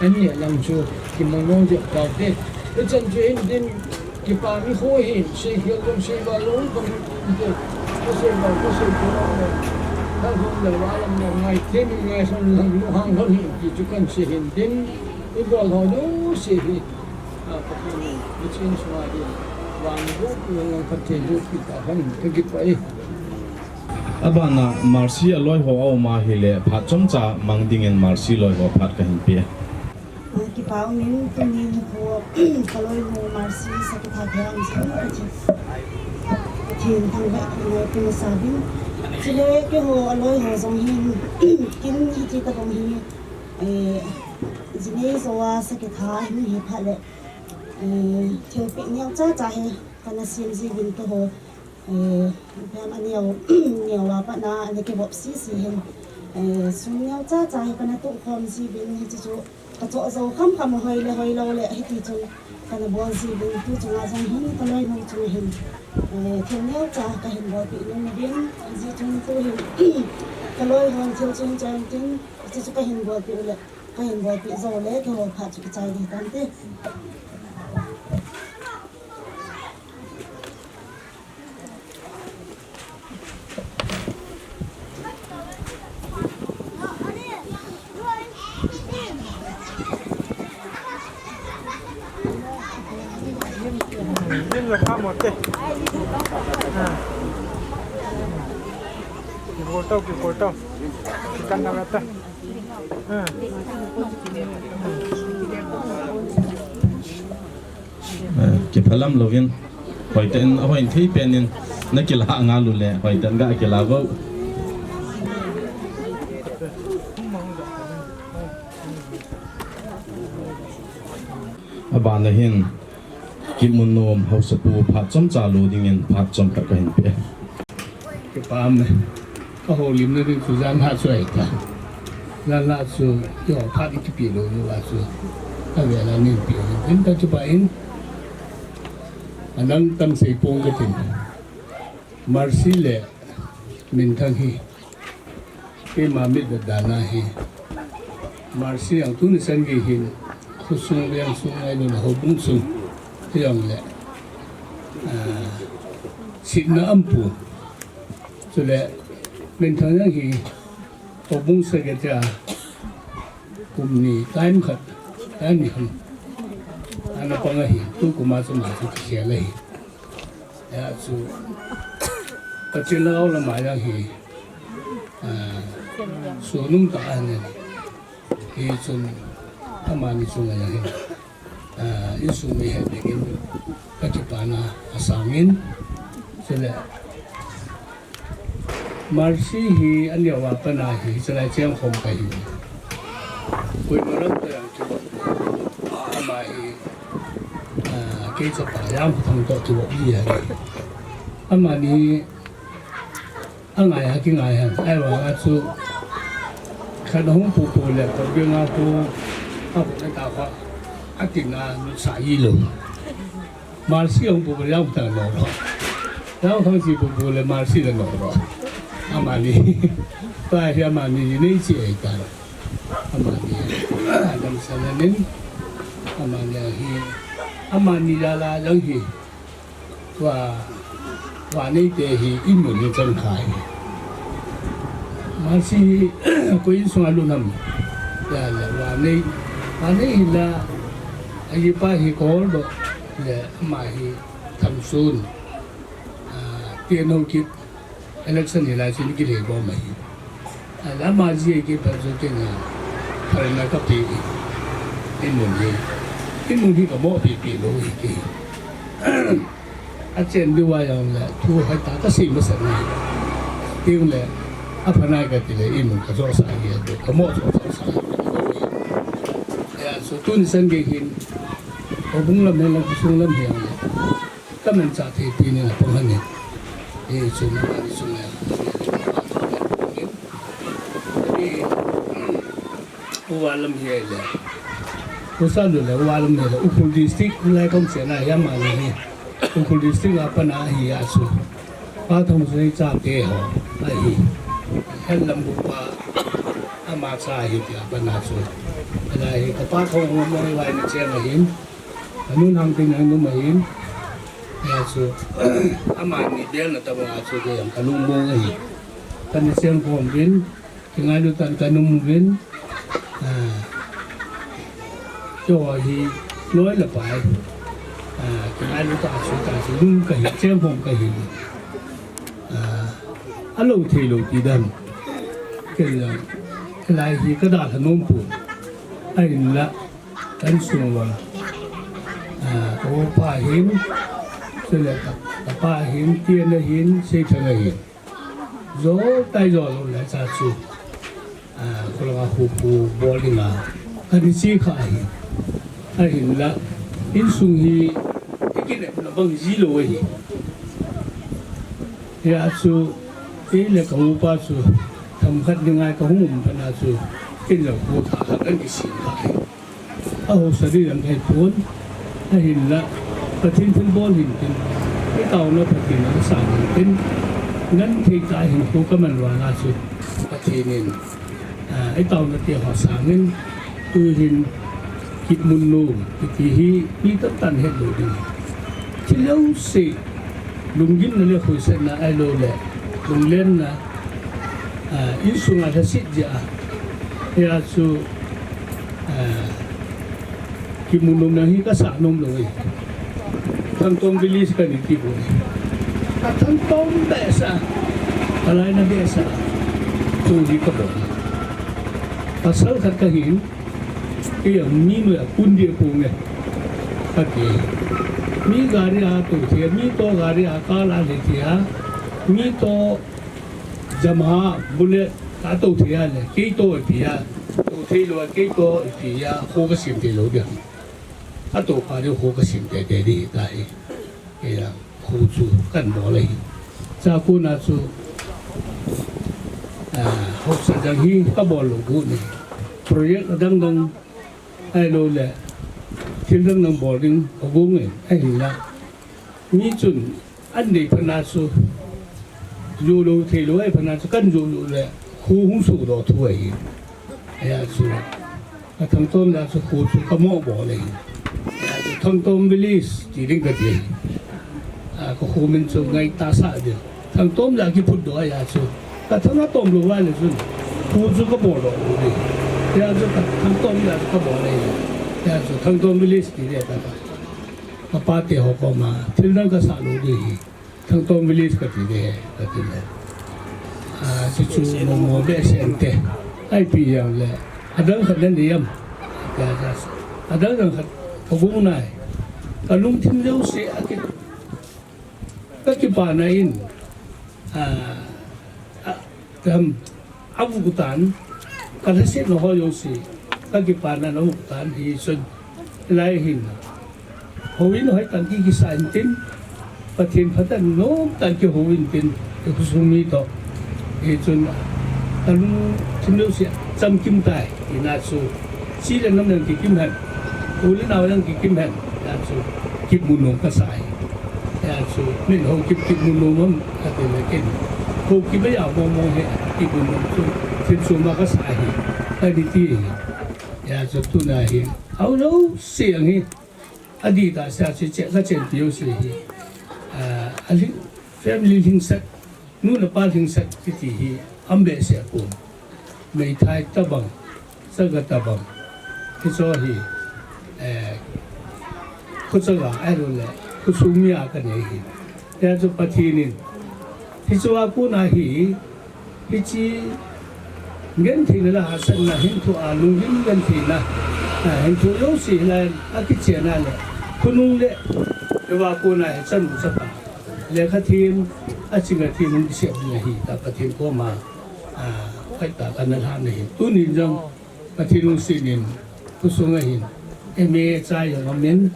in ne lam chu kimang nong jep tau te. Hichan chu hin din, Kipa mi ho hin, sei hial lou, sei val lou, ka mu te, ka sei val, ka sei tu lou le, ka hon le, va lam le, ngai te mi ngai son lam, lu hang hon hin, ki chu kan sei hin din, i bol ho lou, sei hi, a, Pathen, i chin sua hi, vang bu, ngang ngang Pathen bu, ki ta hon, ka ki pa i. Abana Mercy a loi ho a um a hile, phat chomcha mang dingin Mercy loi ho phat ka hin pe. Kipa umin tunin ho ka loi nu Mercy Sakitha kei a um jing Pathen, Pathen thangvah in ngai pum sa bin. Chule keiho a loi ho jong hin kin hiti ka bang hi, eh, jinei jo a Sakitha hin hi phat le, eh, thilpeh neocha cha hi kana sem ji bin keiho. Eh, pem a neo, neo a pat na, ana kivop sisi hin. Eh, sum neocha cha hi kana tuh khom ji bin hiche chu, ka choh jou kham kham hoi le hoi lou le hiti chun kana bol ji bin tu chunga jong hin ka loi nu chunga hin. Eh, thil neocha ka hin bolpeh nom in, hijeh chun tu hin ka loi hon thil chun chang tin, hiche chu ka hin bolpeh u le, ka hin bolpeh jou le, keiho phat chu kichai ding tante. Din la kha mo te. Ha. Ki kol tau, ki kol tau. Ki kan na ta. Ha. Eh, kiphalam louvin, hoitah in, ahoiin thei pen in, na kila ngal u le, hoitah in ga kila vo. Abana hin, Kimunom Haosapu phat chomcha lo dingin phat chomkhat kahin pe. Kipa um e. Ka houlimna ding chu jan lha chu ahi ta. Jan lha chu, eiho phat i kipe lou uva chu. Ka vel a nei pe u. Tin ka chu pa in. Anang tam sei pong ka tin. Mercy le Minthang hi. Keima mit dan a hi. Mercy jong tuni chan gei hin. Khosung veng sung ahilou le houbung sung. Hijong le. Ah, sitna um pon. Chule, Minthang jong hi, houbung secretary a, kum ni time khat, time ni ham. Ana pang ahi, tu kum a chu ama chu kikhel ahi. Hijeh chun, ka chilhau lama jong hi, ah, sunung tah ahi. Hichun, amani chunga jong hin. Ah, insung mi het dingin ka kipana asang in, chule Mercy hi aneo a pat a hi, chulai cheng khom kahi. Koima ram ka jong chu, ama hi, ah, kei chapa Jangthang toh kivop ji ahi. Amani Angai a kingai hen, ahivang a chu khat ahung pupu le, kotbeng a pu, apu le ta kho, atin a nusa ji lou. Mercy ahung pupu le, Jangthang no kho. Jangthang chi pupu le, Mercy le no kho. Amani, tua hi amani nei chi ahi ta. Amani, damsel a nin, amani hi, amani jal a jong hi. Tua, Vanei te hi imun hi chan kha hi. Mercy hi, koi insung a lut ham. Ya, ya, Vanei, Vanei hi la, ajipa hi kol do, le ama hi Thamsun, ah, T N Haokip, Election hilai chun kilhei bom ahi. Ahile ama ji a kipat chu keiin a phalna kape in, imun hi. Inmun hi kamo pipi lou hi kei. Achen diu a jong le, thu hoitah kasei masa nai. Tiuleh, apha nai kati le, inmun kajoh sah hi, kamo joh sah hi. Hijeh chun tuni chan gei hin, houbung lam hi le, khosung lam hi le, kamanchah thei pi ni na pang han ni. Hijeh chun, ani sung le, ani, U Valam hi le. U Salu le U Valam hi le. Ukhrul District lai kong se na ya ma ni hi. Ukhrul District a pat na hi a chu. Pa Thongzai chate ho. Ahi. Hel lam bu pa. Ama cha hi ti a pat na chu. Lai hi ka pa Thongmongmai ni cheng ahin. Anun hang tin anun ahin. Ya chu. Ama ni bel na ta ba chu ke yang ka lung mo ahi. Ka ni cheng kom bin. Kingailu tan ka num uvin, ah, keiho hi loi le pai, ah, kingailu ta chu ta chu num kahi, chengkhom kahi, ah, alou thei lou ti dan. Kei la, lai hi ka dalha nom pon. Ahinla, kan sung uva, ah, ka upa hin, chule ka, ka pa hin, Tian a hin, Seithang a hin. Jou tai jou lou le cha chu. Ah, kholanga hu hu bol dinga. Kani chi kha ahi. Ahinla, insung hi, ikinepna bang ji lou ahi. Hia chu, kei le ka upa chu, themkhat dinga ka hung um phat na chu, kin le ko tha khat kan kisin kha ahi. Aho sari lang kai pon, ahinla, Pathen thilbol hin tin, i taona Pathen a sang hin tin, ngan thei ta hin ko ka man vang a chu, Pathen in, ah, i taona te ho sang in, tu hin, Kipmunnom, kiti hi, mi tam tan het lou ding. Thil jouse, lunggimna le khoisatna ahilou le, lunglenna, ah, insung a lhaset jeh a, hia chu, ah, Kipmunnom na hi ka sah nom lou e. Thangtom village kani ti bou e. Ka thangtom behseh a. Ka laina behseh a. Tu hi ka bol. Pasal khat ka hin. Kei a mi noi a kun ding ponge. Ka ti. Mi gari a tou thei a. Mi toh gari a kal a le thei a. Mi toh Yamaha, Bullet, ka tou thei a le, kei toh ti a, tou thei lou a, kei toh ti a, kho ka sim thei lou ding. A tou pa ding kho ka sim thei thei ding ta hi. Kei a, kho chu kan bol ahi. Cha kona chu, ah, haosa dang hi ka bol lou gu ni. Project adang dang, ahilou le, thil dang dang bol ding, ka gu nge, ahinla. Mi chun, an nei phat na chu, joh lou thei lou, ahi phat na chu, kan joh lou le, kho hung sohdoh thu ahi. Hia chu, a Thangtom la chu kho chu ka mo bol ahi. Hia chu Thangtom village ti ding ka ti. A, ka kho min chu Ngaitasa ding. Thangtom la kiphutdoh ahi a chu. Ka thang a tom lou va le chun. Kho chu ka boldoh lou ding. Hia chu ka Thangtom la chu ka bol ahi. Hia chu Thangtom village ti ding ka ta. Ka pa te ho koma, thil dang ka sah lou ding hi. Thangtom village ka ti ding, ka ti le. A, chu chu mo mo behseh inte. Ipi jong le. Adang khat na nei am. Ka, ka, adang dang khat ka gu nai. Ka lungthim jouse a ki, ka kipana in. A, a, Kam, a vuh tan, ka lhasetna ho jouse, ka kipana na vuh tan hi chun, lai hin, houin hoitah ki kisa intin, Pathen phatah in nomtah in kihou intin, i khosung mi toh, hi chun, ka lungthim jouse, chamkim tai, ina chu, Chi le nam jong kikim hen. U le nao jong kikim hen. Hia chu Kipmunnom ka sa hi. Hia chu min Haokip Kipmunnom am ka ti le ken. Haokip a ja mong mong hi Kipmunnom chu thil chu ma ka sa hi. Ka ti ti hi. Hia chu tuna hi. Hao jouse jong hi. Adih tah sa chu che ka chen piu si hi. Ah, a lhing, family lhingset. Nu le pa lhingset kiti hi, um behseh pon. Meithai tabang, chaga tabang. Hicho hi, eh, khochaga ahilou le, khosung mi a ka nei hi. Hia chu Pathen in. Hichu a kona hi, hiche gentheina le hahsatna hin thu a lunggim gentheina. Hin thu jouse hilai a kichen a le, khonung le, eva kona hi chanu chapa, lekha them, aching a them hung kisem ding ahi ta Pathen koma, a, hoitah a kana lhan ahi. Tunin jong Pathen lungset in, khosung a hin, M A chai jong um in,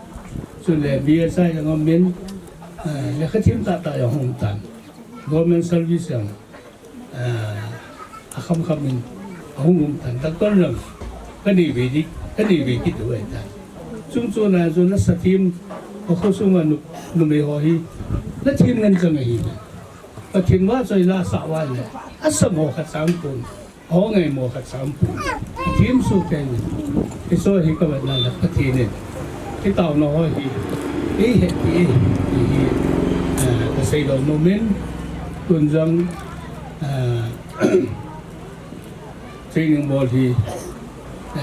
chule B A chai jong um in, a, lekha them tahtah jong hung um tan. Government service jong, a, akham kham in ahung um tan. Doctor jong kanei ve di, kanei ve kit u ahitan. Chung chon a chun nasa them, akhosung a nu, numei ho hi, nathem ngen chang ahi. Pathen vahchoi la asah uva le, asamo khat chang pon, ho ngaimo khat chang pon. Them soh teng in, hiche hi kavetna le Pathen in, itaona ho hi, eihetpi e, ti hi, a, kaseidoh nom in, tun jong, a, training bol hi, a,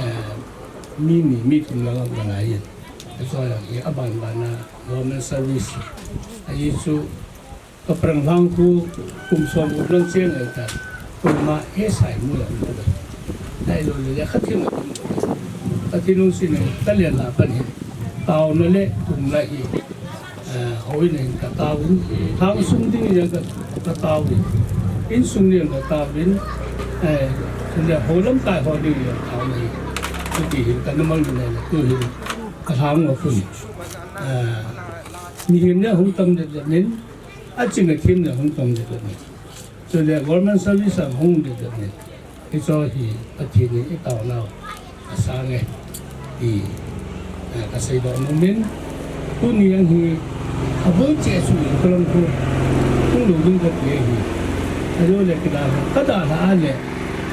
mi ni, mi thum lang a ngai in. Hiche hi aban ban a government service ahi chu, Kaprang lang khu kum som gup lang cheng ahitan. Koima hesai mu jong um lou. Ahilou le lekha them atum lou. Pathen lungset in kalen la pan hin, taona le tumna hi, a, houin a hin katao in, lhang sung ding in jong ka, katao in, insung ding in katao in, a, chule hou lamkai ho ding in jong taona hi, chuti hin kana mang in le tu hin kalhang u khu. A, mihem jong hung tam deh deh in, aching a them jong hung tam deh deh in. Chule government service a hung deh deh in. Hiche hi Pathen in itaonau asang e, ti, a, kaseidoh nom in. Tuni jong hi, abul cheh chu in kalang khu, hung lou ding kati ahi. Ajole kidalha, kadalha a le,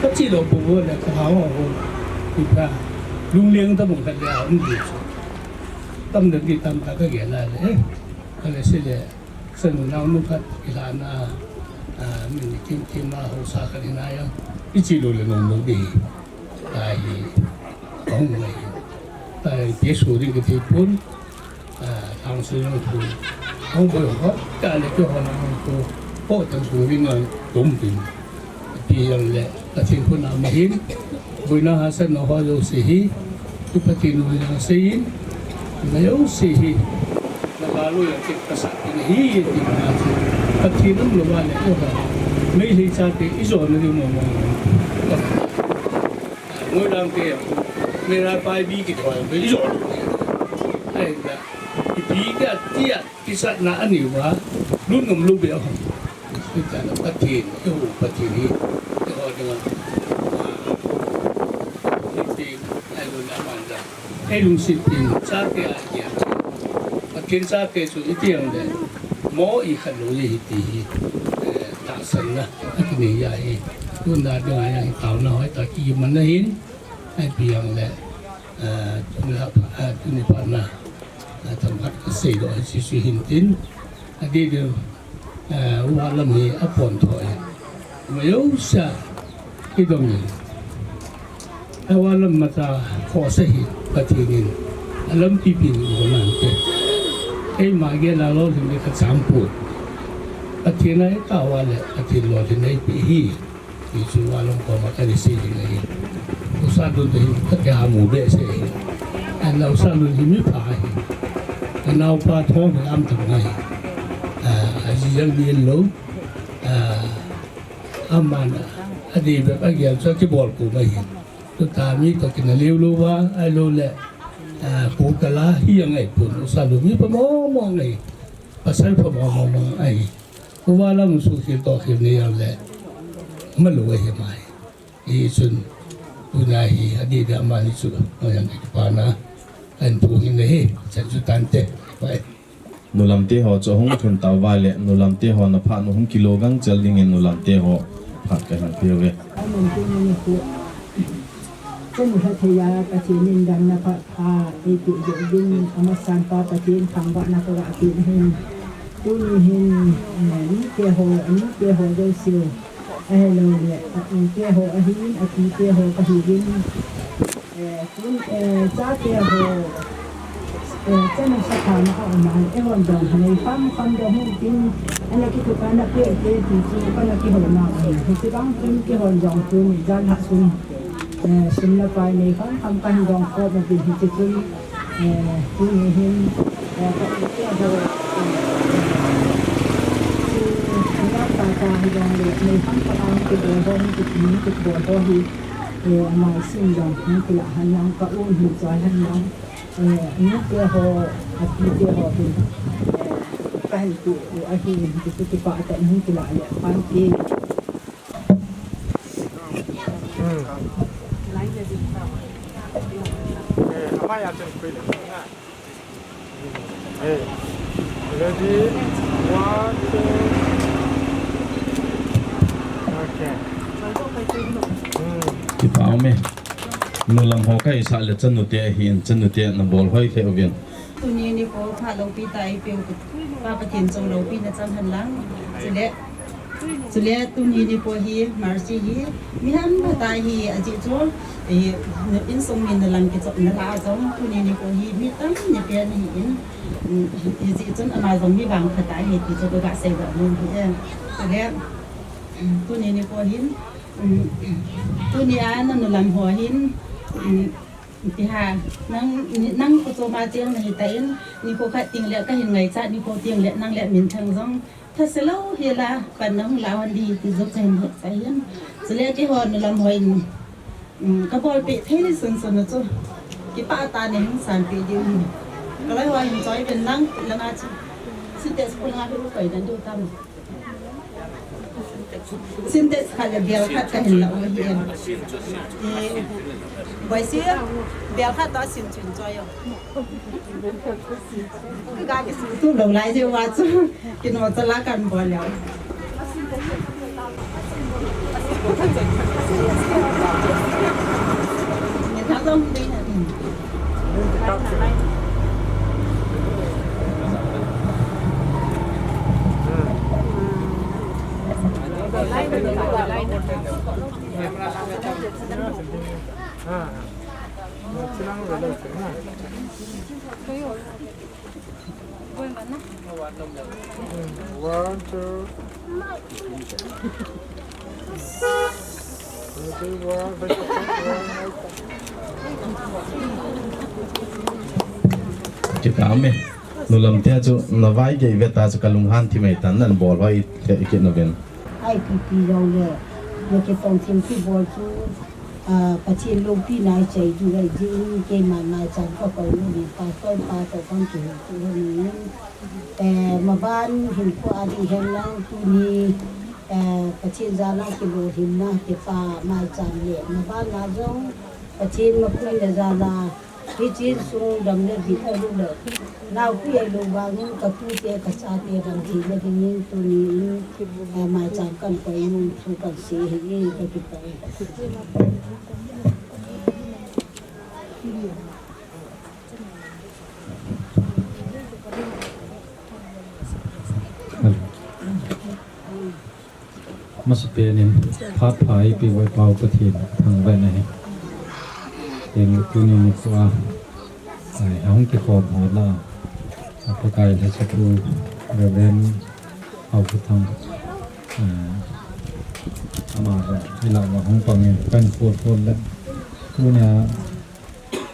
kache lou bou bou le, kalhang u khu, ipi, lungleng tabang khat le aum ding chu. Tamtah kitamtah kagel a le, eh, kale sele, chanu naonu khat kilhahna, a, mi ni kimkim a haosa khat hina jong, iche lou le nom lou ding ahi. Tahi, kahung ngai. Tahi, ipi so ding kathei pon, a, lhangse jong khu, hung boi ho, kale keiho na jong khu, ho tang sung ding a, dom ding. Ipi jong le, Pathen khut a um ahin, boina hahsatna ho jouse hi, tu Pathen u jong seiyin, na jouse hi, na gal u jong kit kasah in ahi, ti na chu. Pathen um lou va le, o ha, Meitei chate ijona ding mo mo. Moirang te, Meira Paibi kithoi, ijona. Ahinla, ipi tia, tia, kisatna anei uva, lungnom lou beh ahung. Hitia Pathen, eiho Pathen hi, eiho dinga, ah, Pathen, ailou le aman jong, eilungset in, chate a gel. Pathen chate chu iti jong le, mo ikhat lou ji ahi ti hi, eh, tahsanna akinei ahi. Tuna dinga jong hi taona hoitah kimanna ahin, ipi jong le, eh, tuni phat, eh, tuni phat na. A, themkhat kaseidoh hi hiche chu hin tin, adeh deh, a, uva lam hi apontho e. Ama jouse a idong in, uva lam mata khohsah hi Pathen in alampi pen in umnante. Eima gel a lolhinna kachang pon. Pathen a itao uva le Pathen lolhinna eipeh ahi. Hichu uva lam koma kana sei ding ahi. U Salun te hi kakiha mu behseh ahi. Ana U Salun hi mipha ahi. Anaopa thom hi aum tam ahi. A, aji jal ding lou. A, aman adei bep agel chu akibol kom ahi. Tuta mi toh kina leu lou va, ahilou le, a, pu kala hi angai pon. U Salun mi pha mong mong ahi. Pasal pha mong mong ahi. Uva lam suhkhel tohkhel nei jong le, malou ahi mai. Hichun, tuna hi, adeh deh amani chu, noiya kakipana, kahin phong in ahi, chan chu tante. Bye. Nu Lamte ho chu ahung thun tauva le, Nu Lamte ho na phat nu hung kilo gangchel dingin Nu Lamte ho phat kahin peuve. Chanu lhathei a Pathen in damna phat pha eipeh jeh uvin, amasan pa Pathen thangvahna kaga pen ahin. Tuni hin, eh, mite ho, mite ho jouse, ahilou le, a-ute ho ahin, apite ho kahiuvin. Eh, tun, eh, chate ho, eh, chanu sathana aum a, eihon jong hinei kham kham jong hung tin, ana kitup ana peh te ti chu kana kihou nau ahi. Hiche bang chun keihon jong tuni jan lhah chun Eh, sum le pai nei kham kham kahin dong khom uvin hiti chun, eh, tuni hin, eh, ka ute ho, eh, chu, ina pa ta hi dong le, nei kham kham a hin kibol ho, hin ki, hin kibol ho hi, eh, amai sin dong, hin kilah hen lang, ka u hin choi hen lang, eh, nute ho, apite ho hin, eh, kahin pu u ahi, hiti chu kipah tah in hin kilah le, pan ti. Kipah ume. Nulam ho kahisah le chanu te ahin, chanu te nabol hoi lheh uvin. Tuni nikho pha loupi tah eipeu Pa Pathen chang loupina chang hen lang. Chule, chule tuni nikho hi Mercy hi mi hampha tah ahi ajeh chu, eh, insung mi nalam kichopna lah a jong tuni nikho hi mi tampi pen ahin, mm, hijeh chun ama jong mi vangpha tah ahi ti chu kaga seidoh nom ahi e. Chule, mm, tuni nikho hin, mm, tuni a nanulam ho hin, mm, Ipi ham, nang, nang kho chom a cheng nahi tan, nikho khat teng le kahin ngaichat, nikho teng le nang le minthang jong thase lou hel a pan nahung lah hon ding ti jong kahin hetsah in. Chule keiho nulam hon, um, kabolpeh thei sunsun u chu kipah tah in neihin sanpeh diu ahi. Kaloi ho hin choi uvin lang, langa chu. Sintex pung a hu koi dan diu tam. Sintex khat le bel khat kahin la u ahi e. Eh, Boisi, bel khat toh sin chun choi o. Ka ga kisutu lou lai jeh uva chu, kino chala kan bol leu. Ni tha jong ding. One, two. Kipah ume. Nulam te chu navai gei ve ta chu kalunghan thim e tan nabol hoi lheh kit uvin. Ipi pi jong le, nakitong thim kibol chu, ah, Pathen loupina ichai diu ahi jeh in keima maicham kakoi nom in, Pastor pa toh kakihoutoh nom in, eh, maban hinkho a ding hen lang tuni, eh, Pathen jal a kilolhinna kipa maicham le, maban a jong Pathen mapuina jal a, hiche insung damna ding ahilou le, naopi ahilou vangin katute kachate damtheina dingin tuni in, eh, maicham kakoi nom thu kasei ahi, kakipah e. Masapen in phat pha eipeh u Pa Pathen thangvah in ahi. Tuni nikho a, ai, ahung kikhom ho lah a, Pakai lhacha pu Reverend Haokhothang, ah, ama jong hilah uva hung pang in kahin khol khol le. Tunia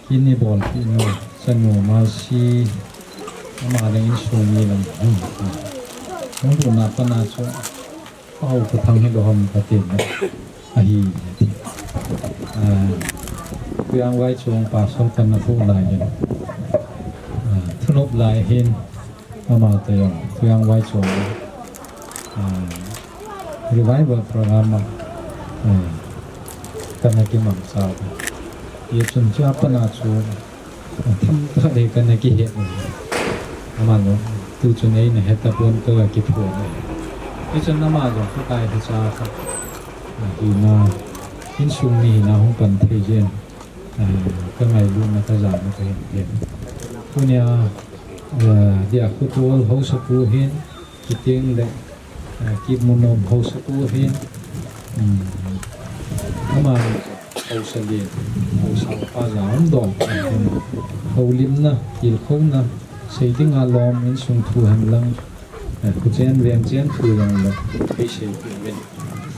kin eibolpeh nu, chanu Mercy, ama le insung mi lam hung, hung lutna pat a chu, Pa Haokhothang hi lou ham katin ahi. Ah, Tuiang Vaichong Pastor kana pu lai in, ah, thunop lai hin, ama toh jong Tuiang Vaichong, ah, revival program a, ah, kana kimangcha u. Hichun chua pat a chu, ah, themkhat le kana kihet u. Ama jong tuchun eina het tapon tou akiphong u. Hichun ama jong Pakai lhacha khat, ah, hina, insung mi hina hung pan thei jeng, ah, kangailutna kajana kahin pen. Tunia, ah, dia khotol haosapu hin, Kiteng le, eh, Kipmunom haosapu hin, um, ama haosa le, haosa pa jong dol, houlimna, tilkhouna, sei dinga lom insung thu hen lang, eh, khuchen vengchen thu jong le, thei seipeh uvin.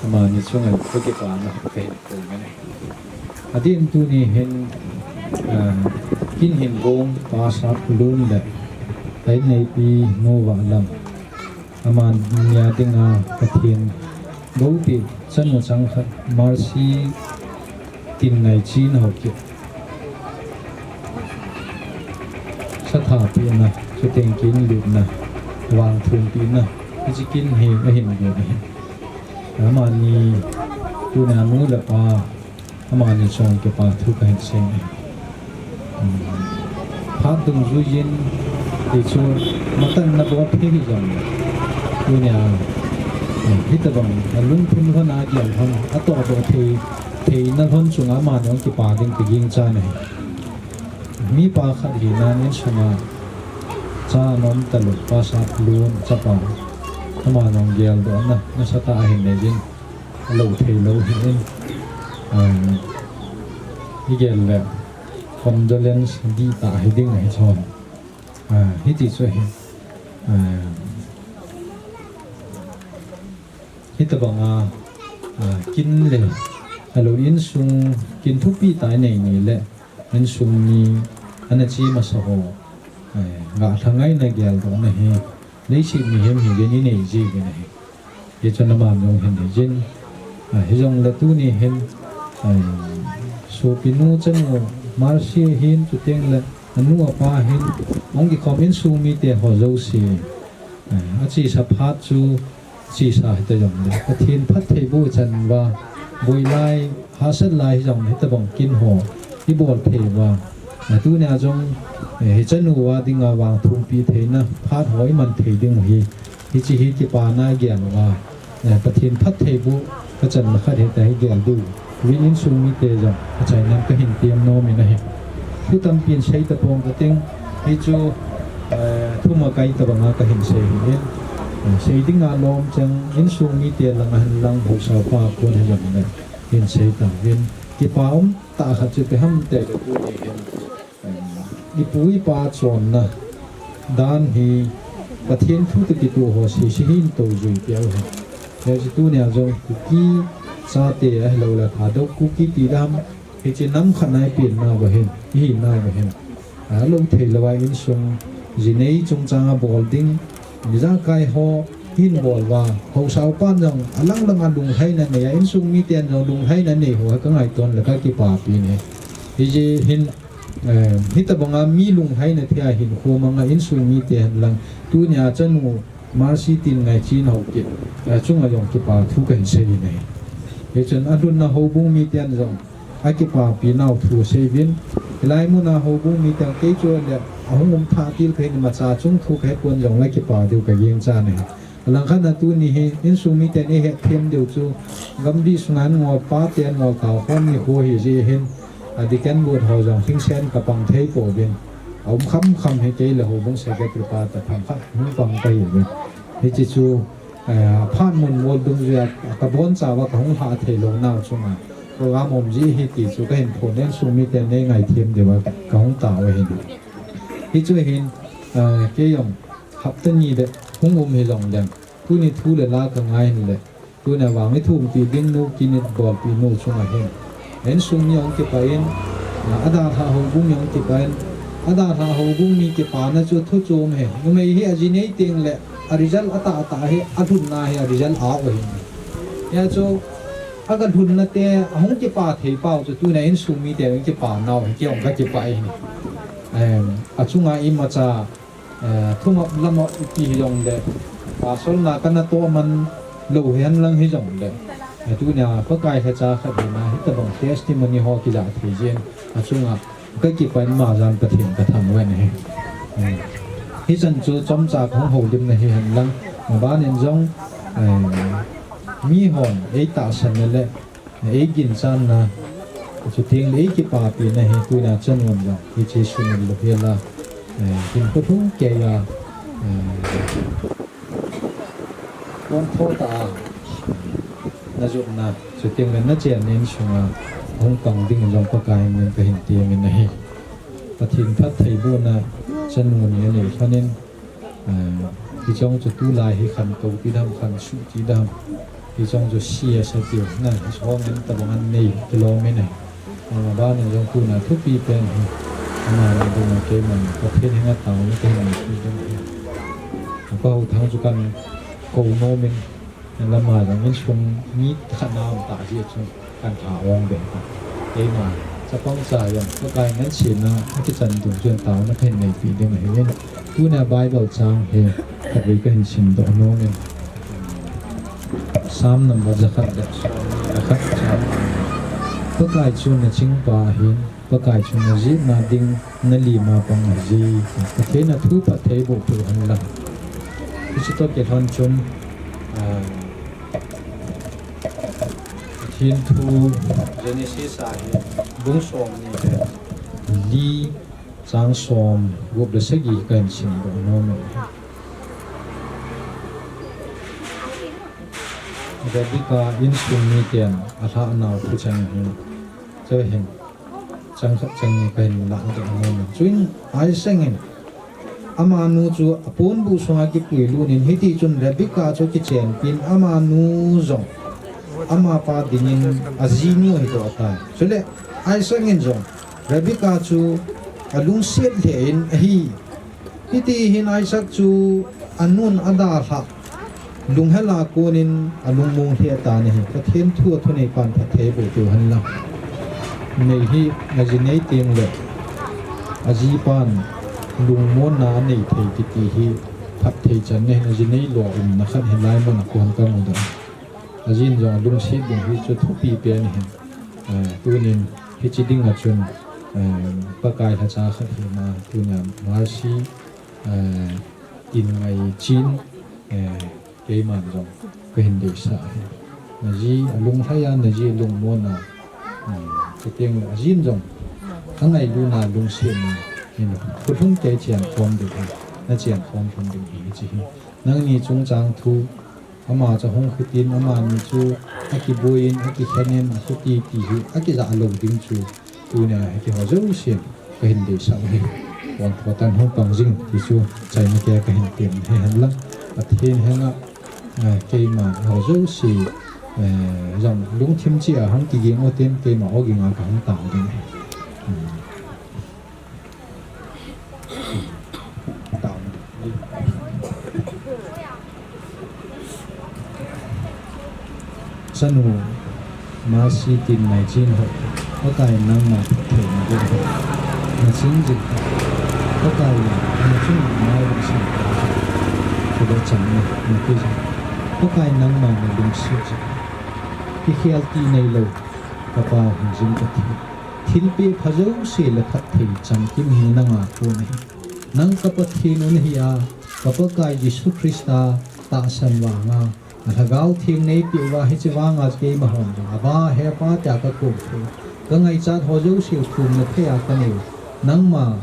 Amani chunga kakipana kahin kou nge. Adin tuni hin, ah, kin hin gong Pa Saplun le a inneipi Nu Valam, amani a dinga Pathen bou pi chanu chang khat Mercy Tinngaiching Haokip satha pina, chuteng kin lutna, vangthum pina, hiche kin hi ahin gon ahi. Amani tuna nu le pa, amani chunga kipa thu kahin sei e. Phat dungjuiyin, hichu matanna bol thei hijongle, tunia, eh, hitobang alungthim lhon a gel lhon, atoh doh thei, theina lhon chunga amani jong kipa ding kagingchan ahi. Mipa khat hinan insunga cha anom talou, Pa Saplun chapa, amani jong geldohna nasatah ahin neiyin, alou thei lou ahin, ah, igel le condolence dihtah hiding ahi chun. Ah, hiti chu ahi. Ah, hitobanga, ah, kin le, alou insung kin thupi tah inei ni le, insung mi ana che masa ho, eh, ngailha ngaina geldohna hi, leiset mihem hiuvin inei jiuvin ahi. Hichun amani jong hin neiyin, ah, hijongle tuni hin, ah, sopinu chanu Mercy hin, chuteng le anu apa hin, hung kikhom insung mite ho jouse, ah, achesa phat chu chesa hita jongle, Pathen phattheiboh chan uva, boi lai, hahsat lai hijongle, hitobang kin ho ibol thei uva, ah, tunia jong, eh, hichanu a dinga vangthumpi theina phat ho iman thei ding u hi, hiche hi kipana igel uva, eh, Pathen phattheiboh kachanna khat hita hi gel diu vin insung mite jong achaina kahin tem nom in ahi. Thu tampin sei tapong kating, hichu, eh, thumakai tobanga kahin sei ahin, eh, sei dinga lom chang insung mite langa hinlang haosa upa kon hijongle hin sei tauvin, kipa umtah khat chu ipi ham itile tuni hin, ipu ipa chonna dan hi Pathen thu toh kitoh ho sese hin tou jui peh u ahi. Hiche tunia jong Kuki chate ahilou le Thadou Kuki ti dam, hiche nam khat a ipenna uva hin, ihinna uva hin, alou thei louva insung jinei chungchanga bol ding, ijakai ho hin bol uva, haosa upan jong alang langa lunglhaina nei a, insung miten jong lunglhaina nei ho hi kangaiton le kakipapi e. Hiche hin, eh, hitobanga mi lunglhaina thei a hinkho manga insung mite hinlang, tunia chanu Mercy Tinngaiching Haokip, eh, chunga jong kipa thu kahin sei ahi. Hichun alhunna houbung miten jong akipapi nau thu sei uvin. Hilai muna houbung miten kei chu le ahung um thah til kahin, imacha chung thu kahepon jongle kipa diu kagingchan ahi. Alangkhat a tuni hi insung miten eihet them diu chu, gamdih sunga angol, paten angol tao khom nikho hi jeh hin, a deacon board ho jong hingsen kapang thei pouvin, aum khamkham hi kei le houbung secretary pa toh themkhat hung pang kahiuvin. Hiche chu, eh, aphat mun mol dungjuia kabonchauva kahung lhah thei lou nau chunga program um ji ahi ti chu kahin phon, insung miten neingaithem diuva kahung tao ahin. Hichu hin, eh, kei jong hapta ni le hung um hijongleng, tuni thu le la kangai hinle, tunia vang ithumpi ding nu, kin ibolpi nu chunga hin, insung mi jong kipah in, adalhah houbung jong kipah in, adalhah houbung mi kipana chu thu chom ahi. Numei hi ajinei tengle a result atahtah hi, alhunna hi a result a u ahi. Hijeh chun, aga lhunna te ahung kipa thei pau chu tunia insung mite hung kipa nau hi kei jong kakipah ahi. Em, achunga imacha, eh, thumop lamop ipi hijongle, pastor na kana toh man lou hihen lang hijongle, eh, tunia Pakai lhacha khat hina hitobang testimony ho kija thei jeh in, achunga kakipah in majan Pathen kathangvah in ahi. Hmm. Hichan chu chomcha kahung houlimna hihen lang, maban in jong, eh, mihon eitahsanna le eiginchanna, chuteng le eikipapina hi tunia chanu in jong hiche sumil louhel a, eh, hinkho lhung keiya, eh, pontho tah a najotna, chuteng le nachenna insunga hung pang dingin jong Pakai min in kahin temin ahi. Pathen phattheibohna chanu ni anei lhonin, ah, hiche jong chu tulai hi khantou ti dam, khansuh ti dam, hiche jong chu C S a tiu na, hiche hung in tabang an nei kilom in ahi. Abana jong tuna thupi pen hi, ama na ding a keiman Pathen henga taona kahin neipi ding ahi. Ka hou thang chu kan kou nom in, lama jong insung mi khat na um ta jeh chun kan tha ong be ta. Keima chapang cha jong Pakai ngansena akichan ding chun taona kahin neipi ding ahi. Tuna Bible chang hi khatvei kahin simdoh nom in. Psalm number jakhat le somni le khat chang. Pakai chu nachingpa ahin, Pakai chu najihna ding nalima pang ahi. Pathen a thu phattheiboh peh hen lang. Hiche toh kilhon chun, ah, Pathen thu Genesis a hi bung somni le li chang somgup le sagi kahin simdoh nom e. Rebecca insung miten alhah nau thucheng hi. Chuhin chang khat chang ni kahin lahdoh nom e. Chuin Isaac in amanu chu aponbuh sunga kipuilut in, hitichun Rebecca chu kichenpin amanu jong amapa dingin ajinu ahidoh tai. Chule Isaac in jong Rebecca chu alungset lheh in ahi. Hiti hin Isaac chu anun adalhah lunghel a konin alungmong lheh tan ahi. Pathen thu a thuneipan phattheiboh peh hen lang. Nei hi aji nei teng le ajipan lungmonna anei thei kiti hi phatthei chan ahin, aji neilou umna khat hilai mun a kon kamu dan. Ajin jong alungset ding hichu thupi pen ahin. Ah, tunin hiche dinga chun, eh, Pakai lhacha khat hina, tunia Mercy, eh, Tinngaiching, eh, keiman jong kahin deisah ahi. Naji alunglhai a, naji alungmon a, um, chuteng le ajin jong angailutna, lungsetna hin, khulhung kei chengkhom ding ahi, nachengkhom lhon ding ahi hiche hi. Nangni chungchang thu, ama chu ahung khutin, amani chu akiboiyin, akikhenin, akhuti ti hi akijah lou ding chu, tunia hitiho jousen kahin deisah u ahi. Vangpha tan hung pang jing ti chu chaina keiya kahin tem ahi henlang. Pathen henga, eh, keima ho jouse, eh, jong lungthim cheh a hung kiging utin, keima ogin a kahung tao ding ahi. Hmm. Chanu Mercy Tinngaiching ho, Pakai nangma phatthei naboh, naching jing, Pakai in nachung ngai lungset, kile chang na, nati jing, Pakai nangma nalungset jing, kikhel ti neilou, kapa hingjing Pathen, thilpeh pha jouse le phatthei chamkim hi nanga kon ahi. Nang ka Pathen u nahi a, ka Pakai Jesu Christa tahsan vanga, na Lhagao Theng neipeh uva hiche vanga keima hon jong, Abba, He Pa tia kakou thei, ka ngaichat ho jouse thum le phei a kanei u. Nangma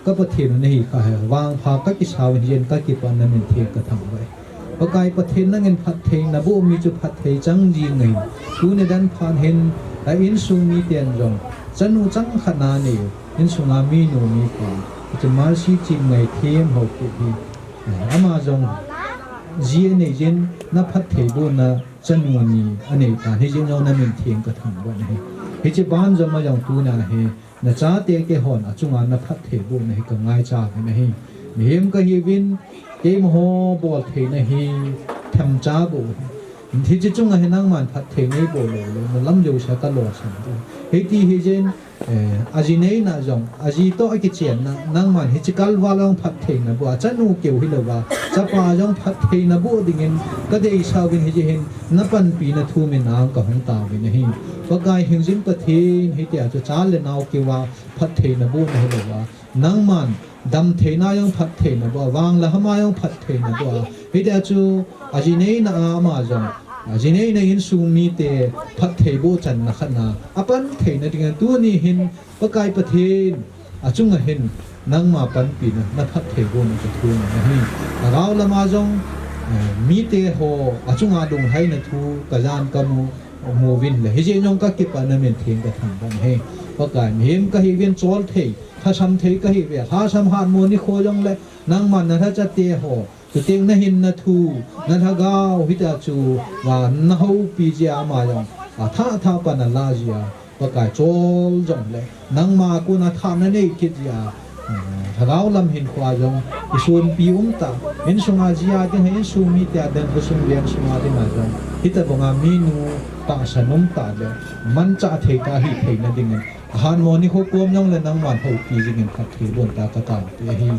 ka Pathen u nahi kha hi, vangpha kakisau in, hijeh in kakipah in namin theng kathangvah e. Pakai Pathen, nangin phatthei naboh mi chu phatthei chang jing ahin, tuni dan phat hin a insung miten jong chanu chang khat na nei u, insunga minu mipa, hiche Mercy Chimngai them ho kit hi, ama jong ji anei jin, na phattheibohna chanu ni anei tan, hijeh in jong namin theng kathangvah in ahi. Hiche ban jom a jong tuna hi, nachate keihon achunga na phattheibohna hi kangaicha uvin ahi. Mihem kahiuvin, keimaho boltheina hi themcha bou ahi. Hiche chunga hi nangman phatthei neiboh lou le, nalam jousea kalolsan ding. Hiti hijeh in, eh, aji neina jong, aji toh akichenna, nangman hiche kalval a jong phatthei naboh a, chanu keu hilouva, chapa jong phatthei naboh dingin kadeisah uvin, hijeh hin napanpina thu min a kahung taovin ahi. Pakai hingjing Pathen, hitia chu cha le nao keuva phatthei nabohna hilouva, nangman damtheina jong phatthei naboh a, vang le hama jong phatthei naboh a, hitia chu aji neina a ama jong, aji neina insung mite phattheiboh channa khatna apan theina dingin tuni hin Pakai Pathen, achunga hin nangma panpina, na phattheibohna kathum in ahi. Lhagao lama jong, eh, miteho achunga lunglhaina thu kajan kamu, mu uvin le, hijeh in jong kakipah in namin theng kathangvah in ahi. Pakai, mihem kahiuvin, cholthei, lhasam thei kahiuve, lhasam hatmo nikho jongle, nangman na lhachateho, chuteng nahinna thu, na Lhagao hitia chu, a, nahoupi jeh a ama jong, athah thah pan alah jeh a, Pakai chol jongle, nangma kona thahna nei kit jia, eh, lhagao lam hinkhoa jong, isonpi umtah, insunga jia ding, insung mite ading, khosung veng sunga dinga jong, hitobanga minu tahsan umtah le, manchah thei tah hithei nadingin, ahanmo nikho kom jongle nangman houpi jingin phatthei bontah kataopi ahi.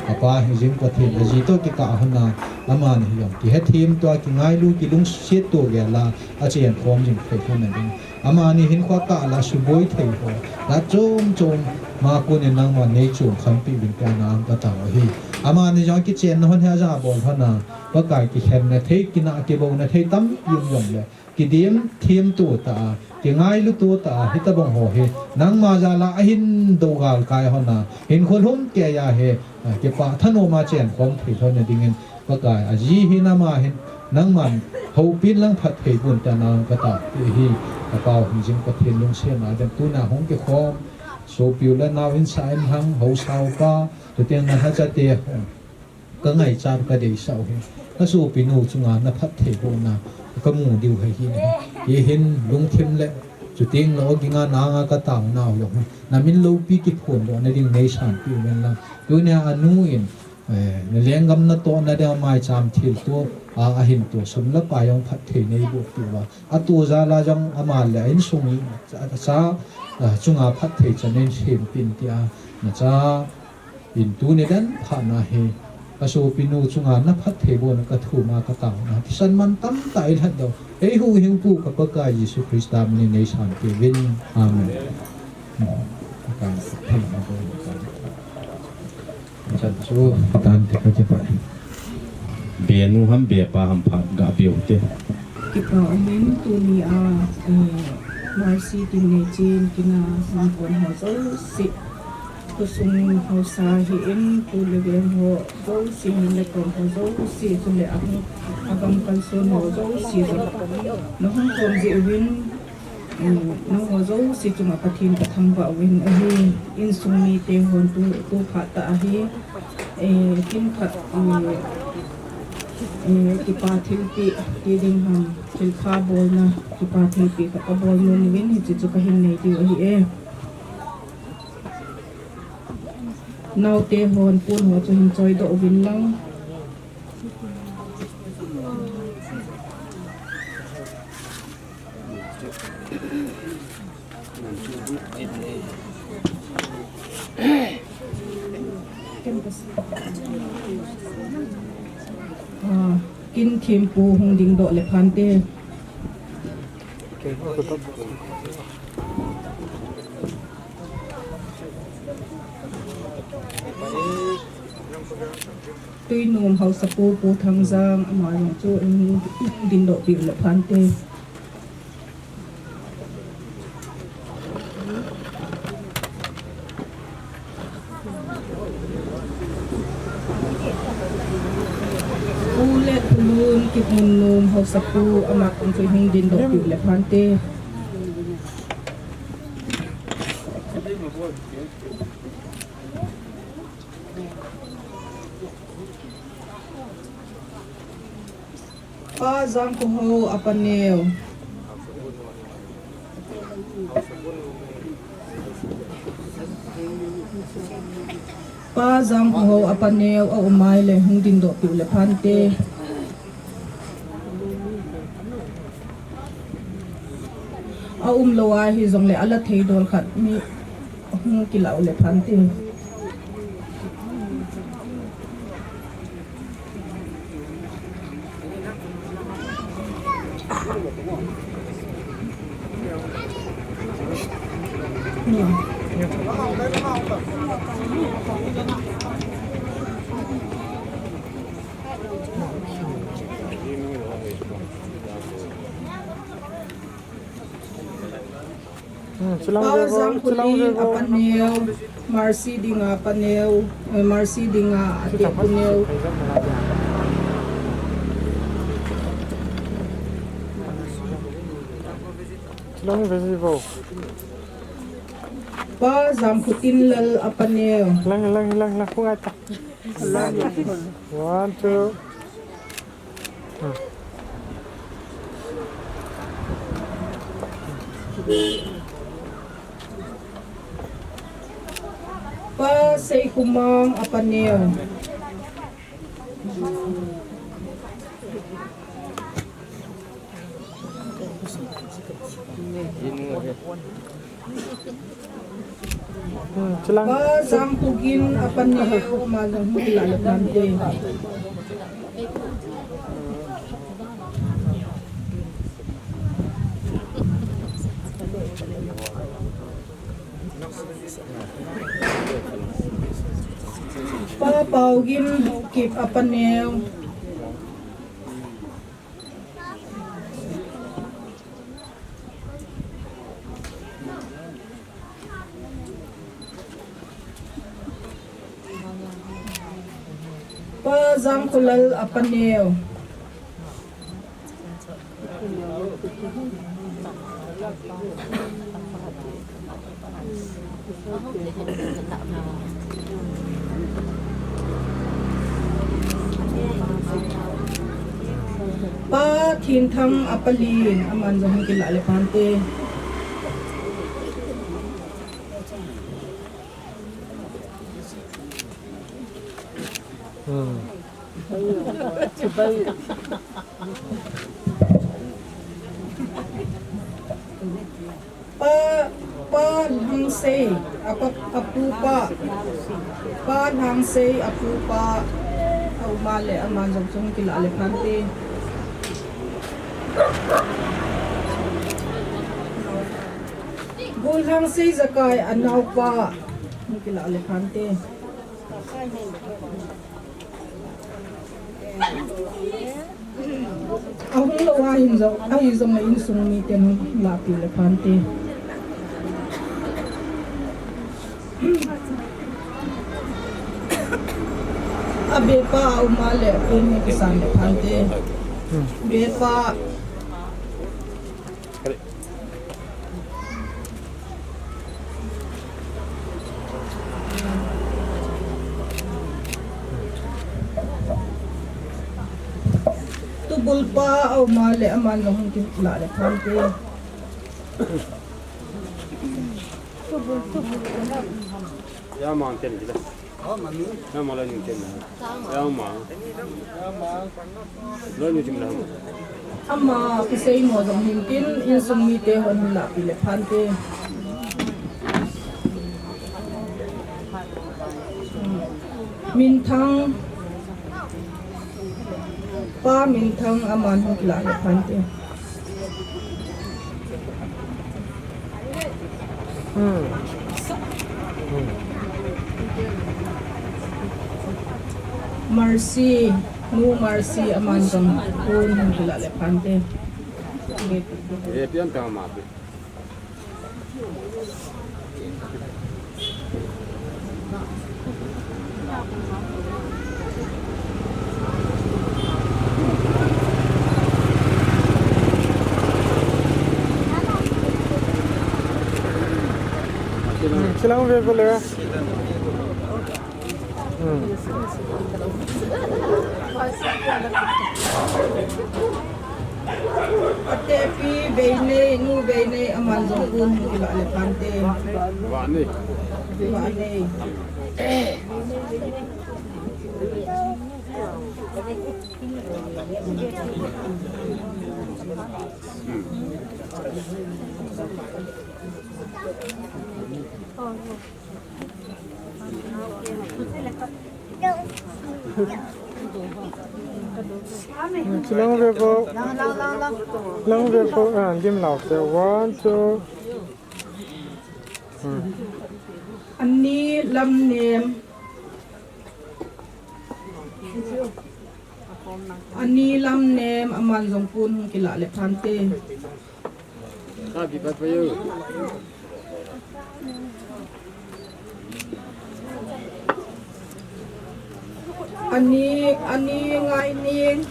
Kapa hijing Pathen, aji toh kikah hon a, amani jong kihethem toh, kingailu, kilungset toh gel a, achenkhom jing thei lhon nading. Amani hinkhoa kah la suboi thei ho, la chom chom, ama konin nangman neichom khompi uvin tia nang katao ahi. Amani jong kichenna hon hi ajabol hon a, Pakai kikhenna thei, kinah kibouna thei tampi um jongle, kidem themto tah a, kingailuto tah a, hitobang ho hi nangma jal a ahin dogal kai hon a, hinkho lhum keiya hi, a, kipah thanom a chenkhom thei lhon nadingin, Pakai, aji hin ama hin, nangman houpin lang phatthei bontah nang kataopi ahi. Kapau hijing Pathen lungsetna ding, tuna hung kikhom sopi u le nao, insah inlhang, haosa upa, chuteng nalhachate, kangaichat kadeisah u hi, kasopinu chunga naphatthei bohna kamu diu ahi. Hihin lungthim le, chuteng le oging a nanga kataonau jong hi, namin loupi kiphondoh nading neisanpi uvin lang. Tunia anu in, eh, nalenggam natohna dinga maicham thilto a, ahin to sum le pai jong phatthei neibohpi uva, ato jal a jong ama le a insung, cha, cha, ah, chunga phatthei chan in sempin tia, nacha in tuni dan phatna hi, kasopinu chunga naphatthei bohna kathum a kataona, thisan man tamtah eilhatdoh, eihuhhingpu ka Pakai Jesu Christa minin neisanpi uvin. Amen. Chan chu, tante kakipah. Benu ham bepa ham phat gave ute. Kipah umin tunia, eh, Mercy Tingneichen kina sangkon ho jouse, khosung haosa hi in, pu le veng ho jouse, min le kom ho jouse, chule ahung, agam kalson ho jouse, nahung khom jeh uvin, eh, nangho jouse chunga Pathen kathangvah uvin ahi. Insung mite hon tu, tu phat tah ahi. Eh, kin khat, eh, eh, kipa thilpeh ti ding ham, thilpha bolna, kipa thilpeh khat kabol nom uvin hiche chu kahin nei diu ahi e. Naote hon pon ho chu hin choidoh uvin lang. Ah, kin thempu hung dingdoh le phante. Tuinom haosapu Pu Thangjang, ama jong chu hung dingdoh peh le phante. Pu le Pu Lun Kipmunnom haosapu, ama jong chu hung dingdoh peh le phante. Pa Jangkhohao, apa neo. Pa Jangkhohao, apa neo, aum a ahile hung dingdoh peh le phante. Aum lou ahi jongle ala thei dol khat mi hung kilah u le phante. Hmm, chulang Pa ve vo, chulang ve Jangkhotin vo. Apa neo, Mercy dinga pa neo, eh, Mercy dinga ate pu neo. Chulang ve vo. Pa Jangkhotin Lal, apa neo. Lang, lang, lang, lang, hung aita. One, two. Hmm. Pa Seikhumang, apa neo. Hmm, chilang. Pa Jangkhogin, apa neo, ama jong hung kilah le phante. Pa Paogin, Haokip, apa neo. Pa Jangkholal, apa neo. Pa Thinthang, apa lin, aman jong hung kilah le phante. Hmm. Pa, Pa Lhangsei, apa, apupa. Pa Lhangsei, apupa. Auma le, aman jong hung kilah le phante. Gu Lhangsei Jakai, anaopa. Hung kilah le phante. Ahung lou ahin jong, ahi jong le insung miten hung lahpeh le phante. Abepa auma le, hung kisan le phante. Bepa. Tubulpa auma le, aman jong hung kilah le phante. Ya mang ten kila. Ya mang la ning ten na. Ya mang. Lo ni jing la. Ama kiseimo jong hin tin, insung mite hon hin lahpeh le phante. Minthang. Pa Minthang, aman hung kilah le phante. Hmm. Hmm. Mercy, Nu Mercy, aman jong hung kilah le phante. Eh, pian pian ma pi. Hmm, chilang ve ko le. Hmm. Atepi Veinei, Nu Veinei, aman jong hung kilah le phante. Vanei. Vanei. Chilang ve ko. Lang ve ko. Ah, lim lau se. One, two. Hmm. Ani Lamnem. Ani Lamnem, aman jong pun hung kilah le phante. Happy birthday. Ani, Ani Ngaining.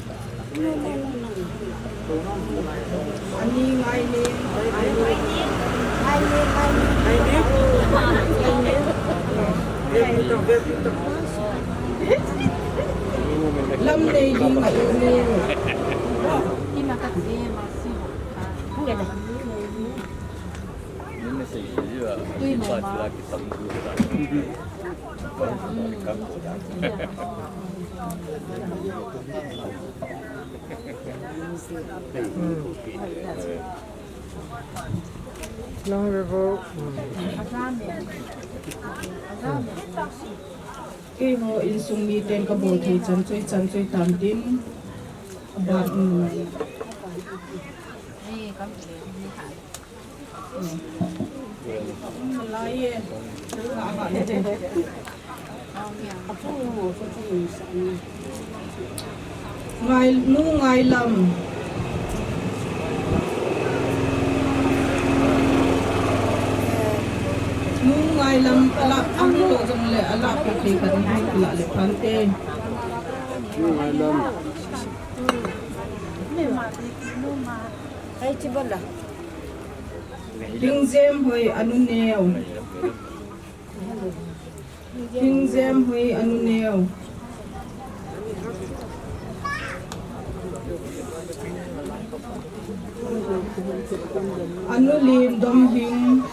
Ani Ngaining. Lamnei Ling a u ni. Tui mai ma. Long River. Keiho insung miten kabol thei chan choi chan choi tan tin. Aban, um. Ngai, nu Ngailam. Nu Ngailam, ala ang lo jong le, ala ko thei khat ni ala le phante. Nu Ngailam. Hai chi bola. Dingjem Hoi, anu neo. Dingjem Hoi, anu neo. Anu Lim Domhing.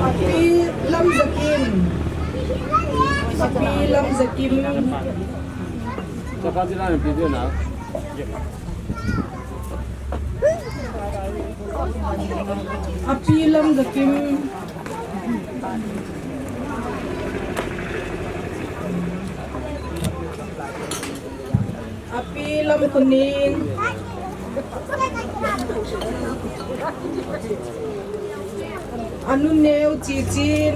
Api Lamjakim. Api Lamjakim. Api Lamjakim. Api Lamkhonin. Anu neo Chichin.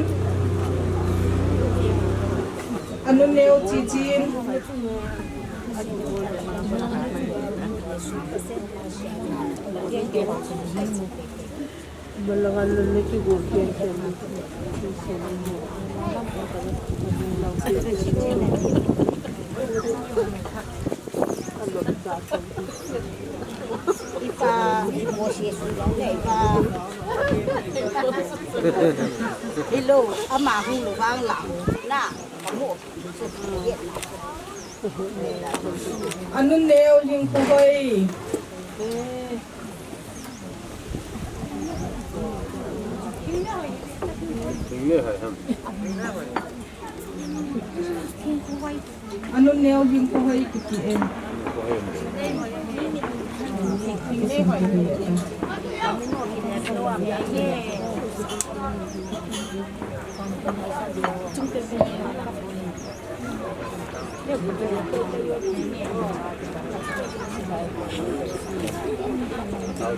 Anu neo Chichin. Hello, ama hung lo vang la na. Anu neo Lhingkhuhoi. Anu neo Lhingkhuhoi kiti e.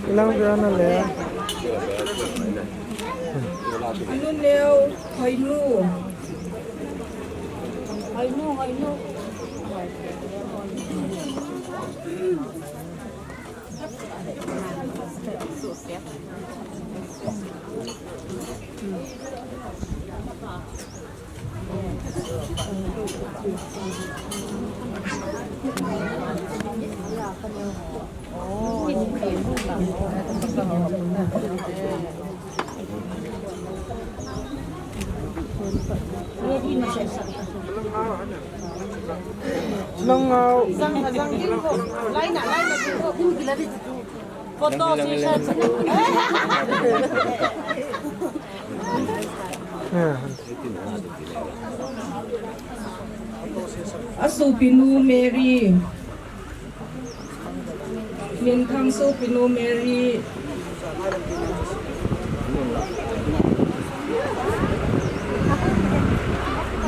Ilang vea nale. Anu neo, Hoinu. Hoinu, Hoinu. Langau. Zang, zang, ding ko. Lai na, lai na, ding ko. Photo session. Asopinu Mary. Minthang sopinu Mary.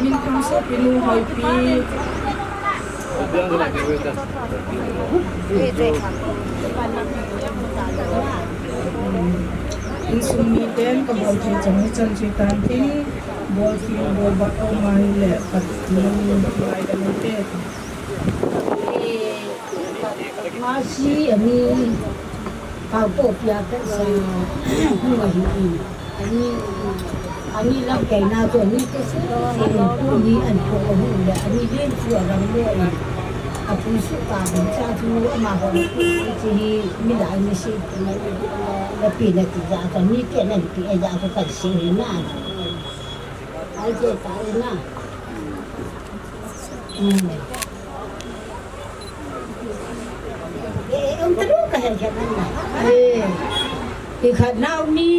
Minthang sopinu Hoipi. Insung miten kabol thei chan hichan chu tan tin, bol thei bol bat o mai le pat ngai da te. Masi ani, pau po pia pe sa, hung ahi in. Ani, ani lam kai na to ani te se, se ni ani ko ko hu le, ani len fu a ram le ani. Thu su ta ding cha thu ama ho chi hi mi la ni si na pi na ti ja ka mi ke na pi e ja ka kan si hi na. Ai je ta na. Hmm. Eh, eh, um, tadu ka hen hen na. Eh, eh, khat Naomi,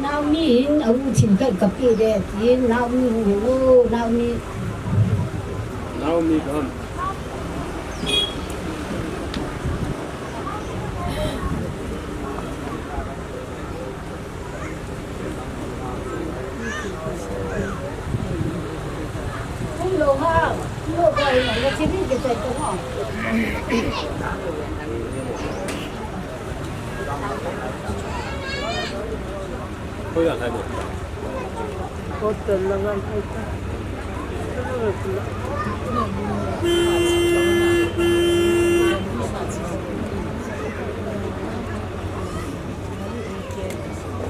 Naomi hin a u thim khat ka pe de, tin Naomi hu hu, Naomi. Naomi kan.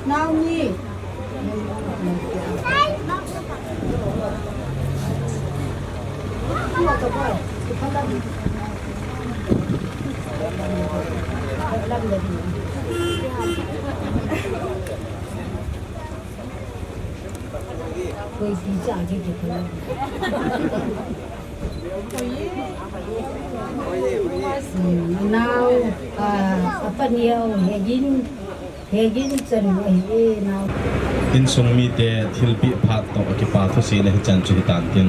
Naomi. Nau, ah, apa niau, hegin, hegin chan ahi e, nau. Insung mite thilpeh phat toh kipathu sena hichan chu hitan tin.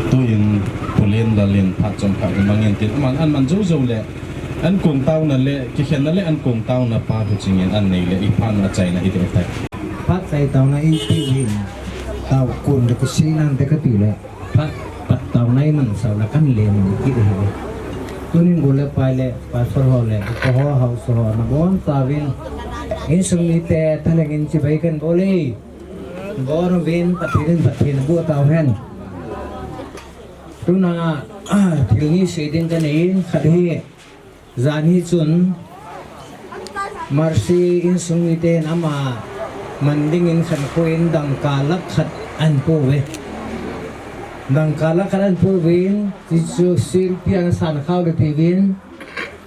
Tuin Pu Lenlal in phat chomkhat hi mangin tin. Aman an man jou jou le, an kong taona le, kikhenna le an kong taona pa thu chingin an nei le, i phat na chaina hi te tai. Phat chai taona i ti hi. Tao kun de kisei nan te kati le. Phat, phat taona i man sao la kan le man kit hi. Tunin bu le pai le, pastor ho le, ko ho, house ho, nabon chauvin. Insung mite thalheng in chibai kan bol e. Bol uvin, Pathen in phatthei naboh tauhen. Tuna, ah, thil ni sei ding kanei in, khat hi. Jan hi chun Mercy insung miten ama man dingin khankho in dangka lakh khat ahin pouve. Dangka lakh khat ahin pouvin, hichu silpi ana san khao le tiuvin,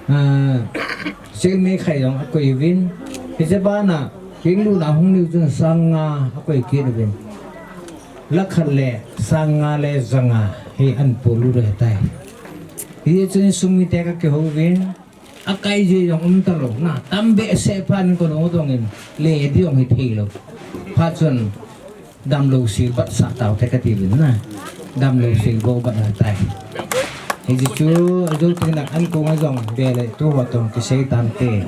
ah, silmei khai jong akoi uvin. Hiche bana, kin luna hung niu chun sang nga akoi kit uvin. Lakh khat le sang nga le ja nga hi ahin polut u ahitai. Hichun insung mite kakihouvin, akai ji jong um talou na, tam behseh pan kon dongin, le di jong hithei lou. Phat chun damlou sil bat sah taute katiuvin na. Damlou sil bou bat ahitai. Hiche chu, jou tin a an kong a jong, be le tu ho tong kisei tante.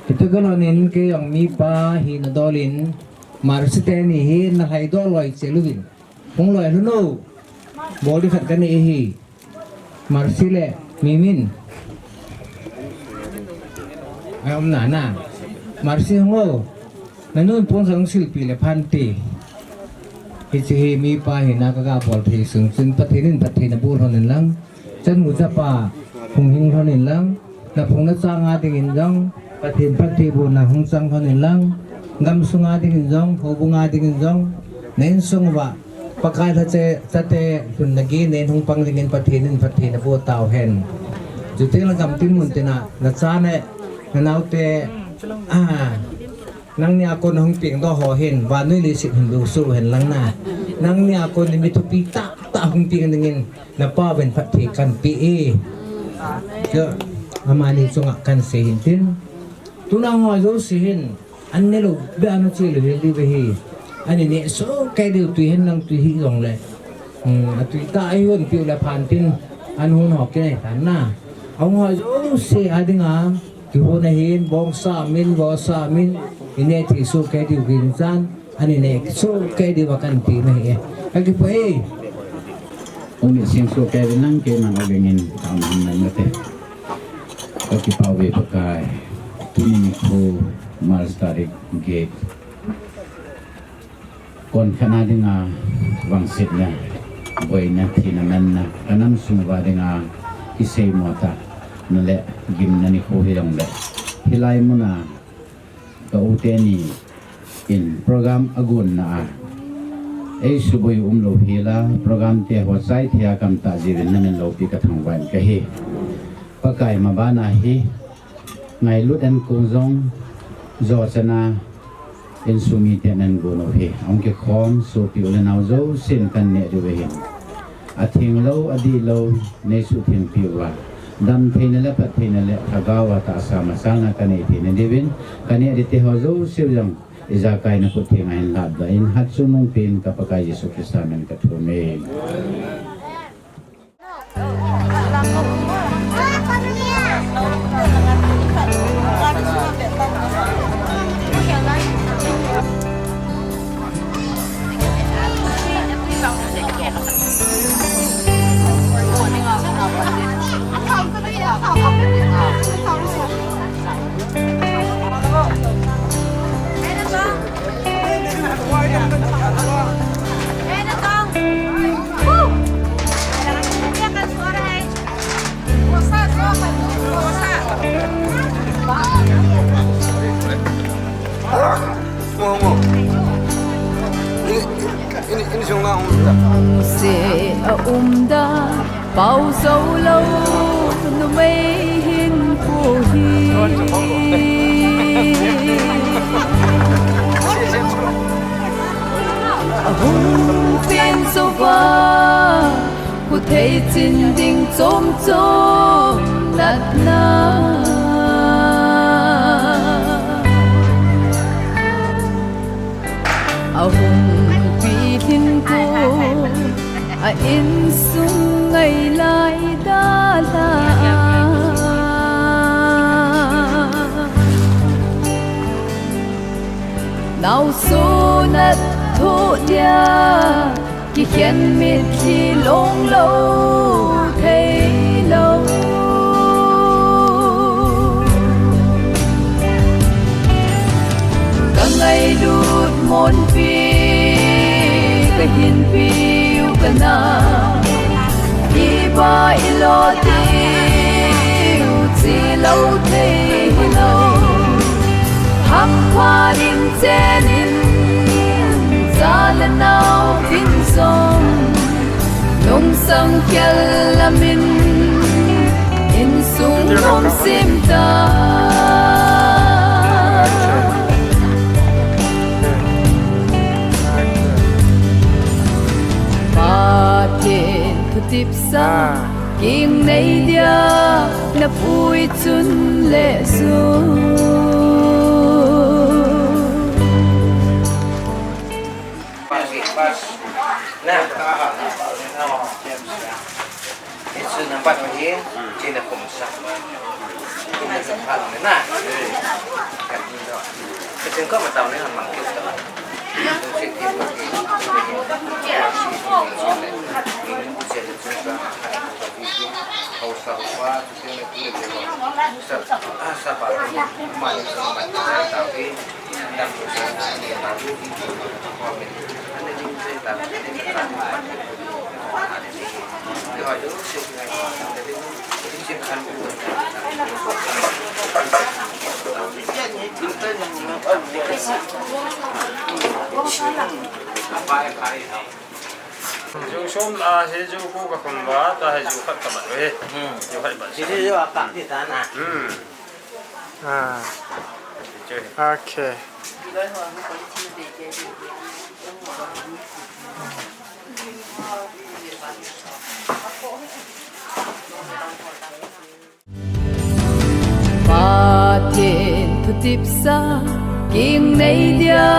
Hitu galon in kei jong mipa hina dol in, Mercy teni hi nalhai doh loi cheh uvin. Hung loi lhun o. Bol ding khat kanei hi. Mercy le Mimin. Ai um na na. Mercy hung o. Nanu in pon sa hung silpi le phante. Hiche hi mipa hina kaga bol thei sung chun Pathen in phatthei naboh lhon in lang. Chanu chapa hung hing lhon in lang, naphung nachang a dingin jong, Pathen phattheibohna hung chang lhon in lang, gamsung a dingin jong, houbung a dingin jong, na insung uva, Pakai lhacha, chate, lhun nagei nen hung pang dingin Pathen in phatthei naboh tauhen. Chuteng le gamtin muntin a, nacha le, nanaote, ah, Nangni a kon hung peng doh ho hin, vannoi leiset hin lusoh hen lang na. Nangni a kon mi thupi tah tah hung peng dingin, napa uvin phatthei kanpe e. Chu, amani chunga kansei hin tin. Tuna hung ho jouse hin, an nelou, be ana che lou hin diu ahi. Ani neh soh kei diu tui hen lang tui hi jong le. Hmm, atui tah a ihon piu le phan tin, an hung ho kinei tan na. Ahung ho jouse a dinga, Kihona hin, bongsa min, vosa min, ineh thei soh kei diu kinchan, an ineh soh kei diu a kanti na hi e. Kakipah e. Umi sing soh kei diu nang keiman ogengin, kaman nang mate. Kakipah uve Pakai. Tuni nikho, March tarik get. Kon khat na dinga vangsetna, boina, thina, natna, kanam sung uva dinga kiseimo tah, na le gimna nikho hijongle. Hilai muna ka u teni in program agonna a. Ei suboi umlou hela, program te ho chai thei a kamtah jiuvin namin loupi kathangvah in kahi. Pakai mabana hi ngailut enkong jong, jo chana insung miten angon u hi. Ahung kikhom sopi u le nao jousen kaneh diu ahin. Atheng lou, adih lou, neisuh thengpi uva, dam theina le phat theina le lhagao a tahsa masanga kanei theina diuvin, kaneh ding te ho jouse jong ijakai nakhut thenga hin latdoh in, hatchungnung pen ka Pakai Jesu Christa min kathum e. Seh a um da, pau jou lou numei hinkho hi. Ahung pen jou va, khuthei chin ding chom chom natna. Ahung pi hinkho, a insung ngai lai dalha. Naosen athoh dia, kikhen mitlhi long lou thei lou. Ka ngailut monpi, ka hinpiu ka na, iba ilo diu chi lou thei hilou. Hampha in chen in, cha le nao in jong, nungsang khel lamin, insung nom sim ta. Pathen thutep sa, king nei dia, na pui chun le su. Pass, pass. Na. Hichu number one hi, china khum sa. China sa pha na. Ka tin do. Ka tin ko ma tao ne han mang ki ta. Sa, sa, sa, sa, sa, sa, sa, sa, sa, sa, sa, sa, sa, sa, sa, sa, Ju som a, he ju ko ka khum va, ta he ju khat ka bat ve. Hmm. Ju khat bat. Ju, ju, ju a kap ti ta na. Hmm. Ah. Ju. Okay. Pathen thutep sa, king nei dia,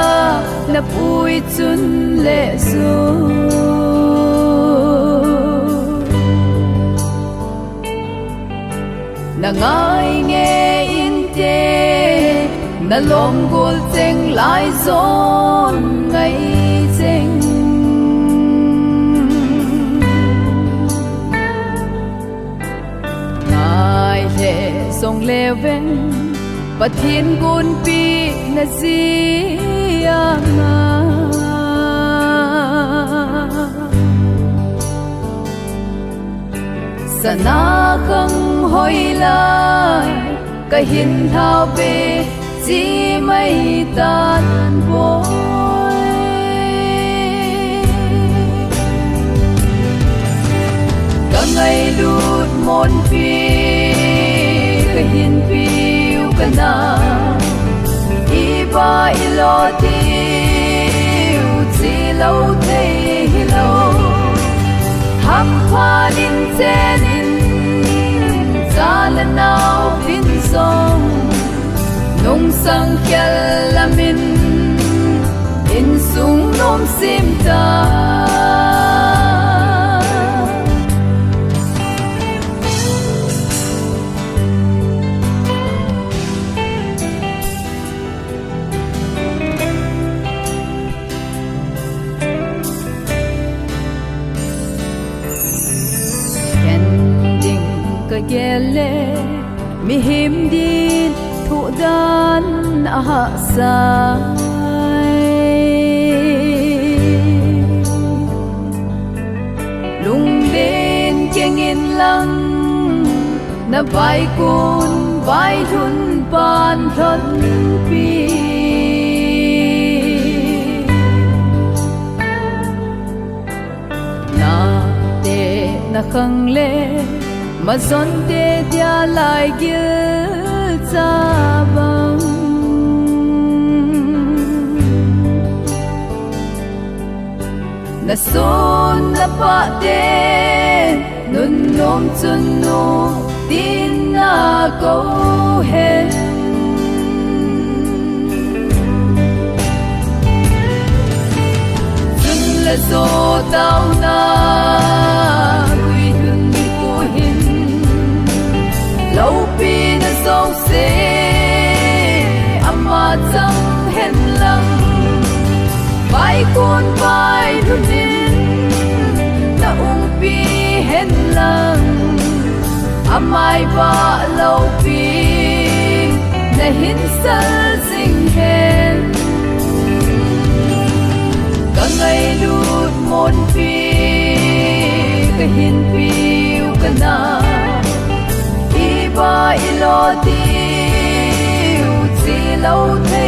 na pui chun le su. Na ngai nge inte, na lom gol cheng lai jon ngai cheng. Ngai le jong le veng, Pathen gonpi na jia nga. Sana khang hoi lai, ka hin lhau ve, chi mai tan boi. Ka ngailut monpi, Hinpiu kana, iba ilo tiu chi lo thei hilou. Hampha nin chenin, cha le nao vin song, nungsang khel lamin, insung nom sim ta. Khen ding ka gel le, mihem din thuh dan a hahsa. Lunglen keng in lang, na vaikun vailhun pan lhonpi. Na te na khang le, majon te dia lai gil cha bang. Na sun na pah te, nunnom chun nu tin na kou hen. Chun le jo tauna, gui hun ku hin, loupina jouse ama chang hen lang. Vaikun vailhun in na umpi hen lang, amai vah loupi na hin sal jing hen. Ka ngailut monpi ka hinpiu kana, iba ilo tiu chi lo thei.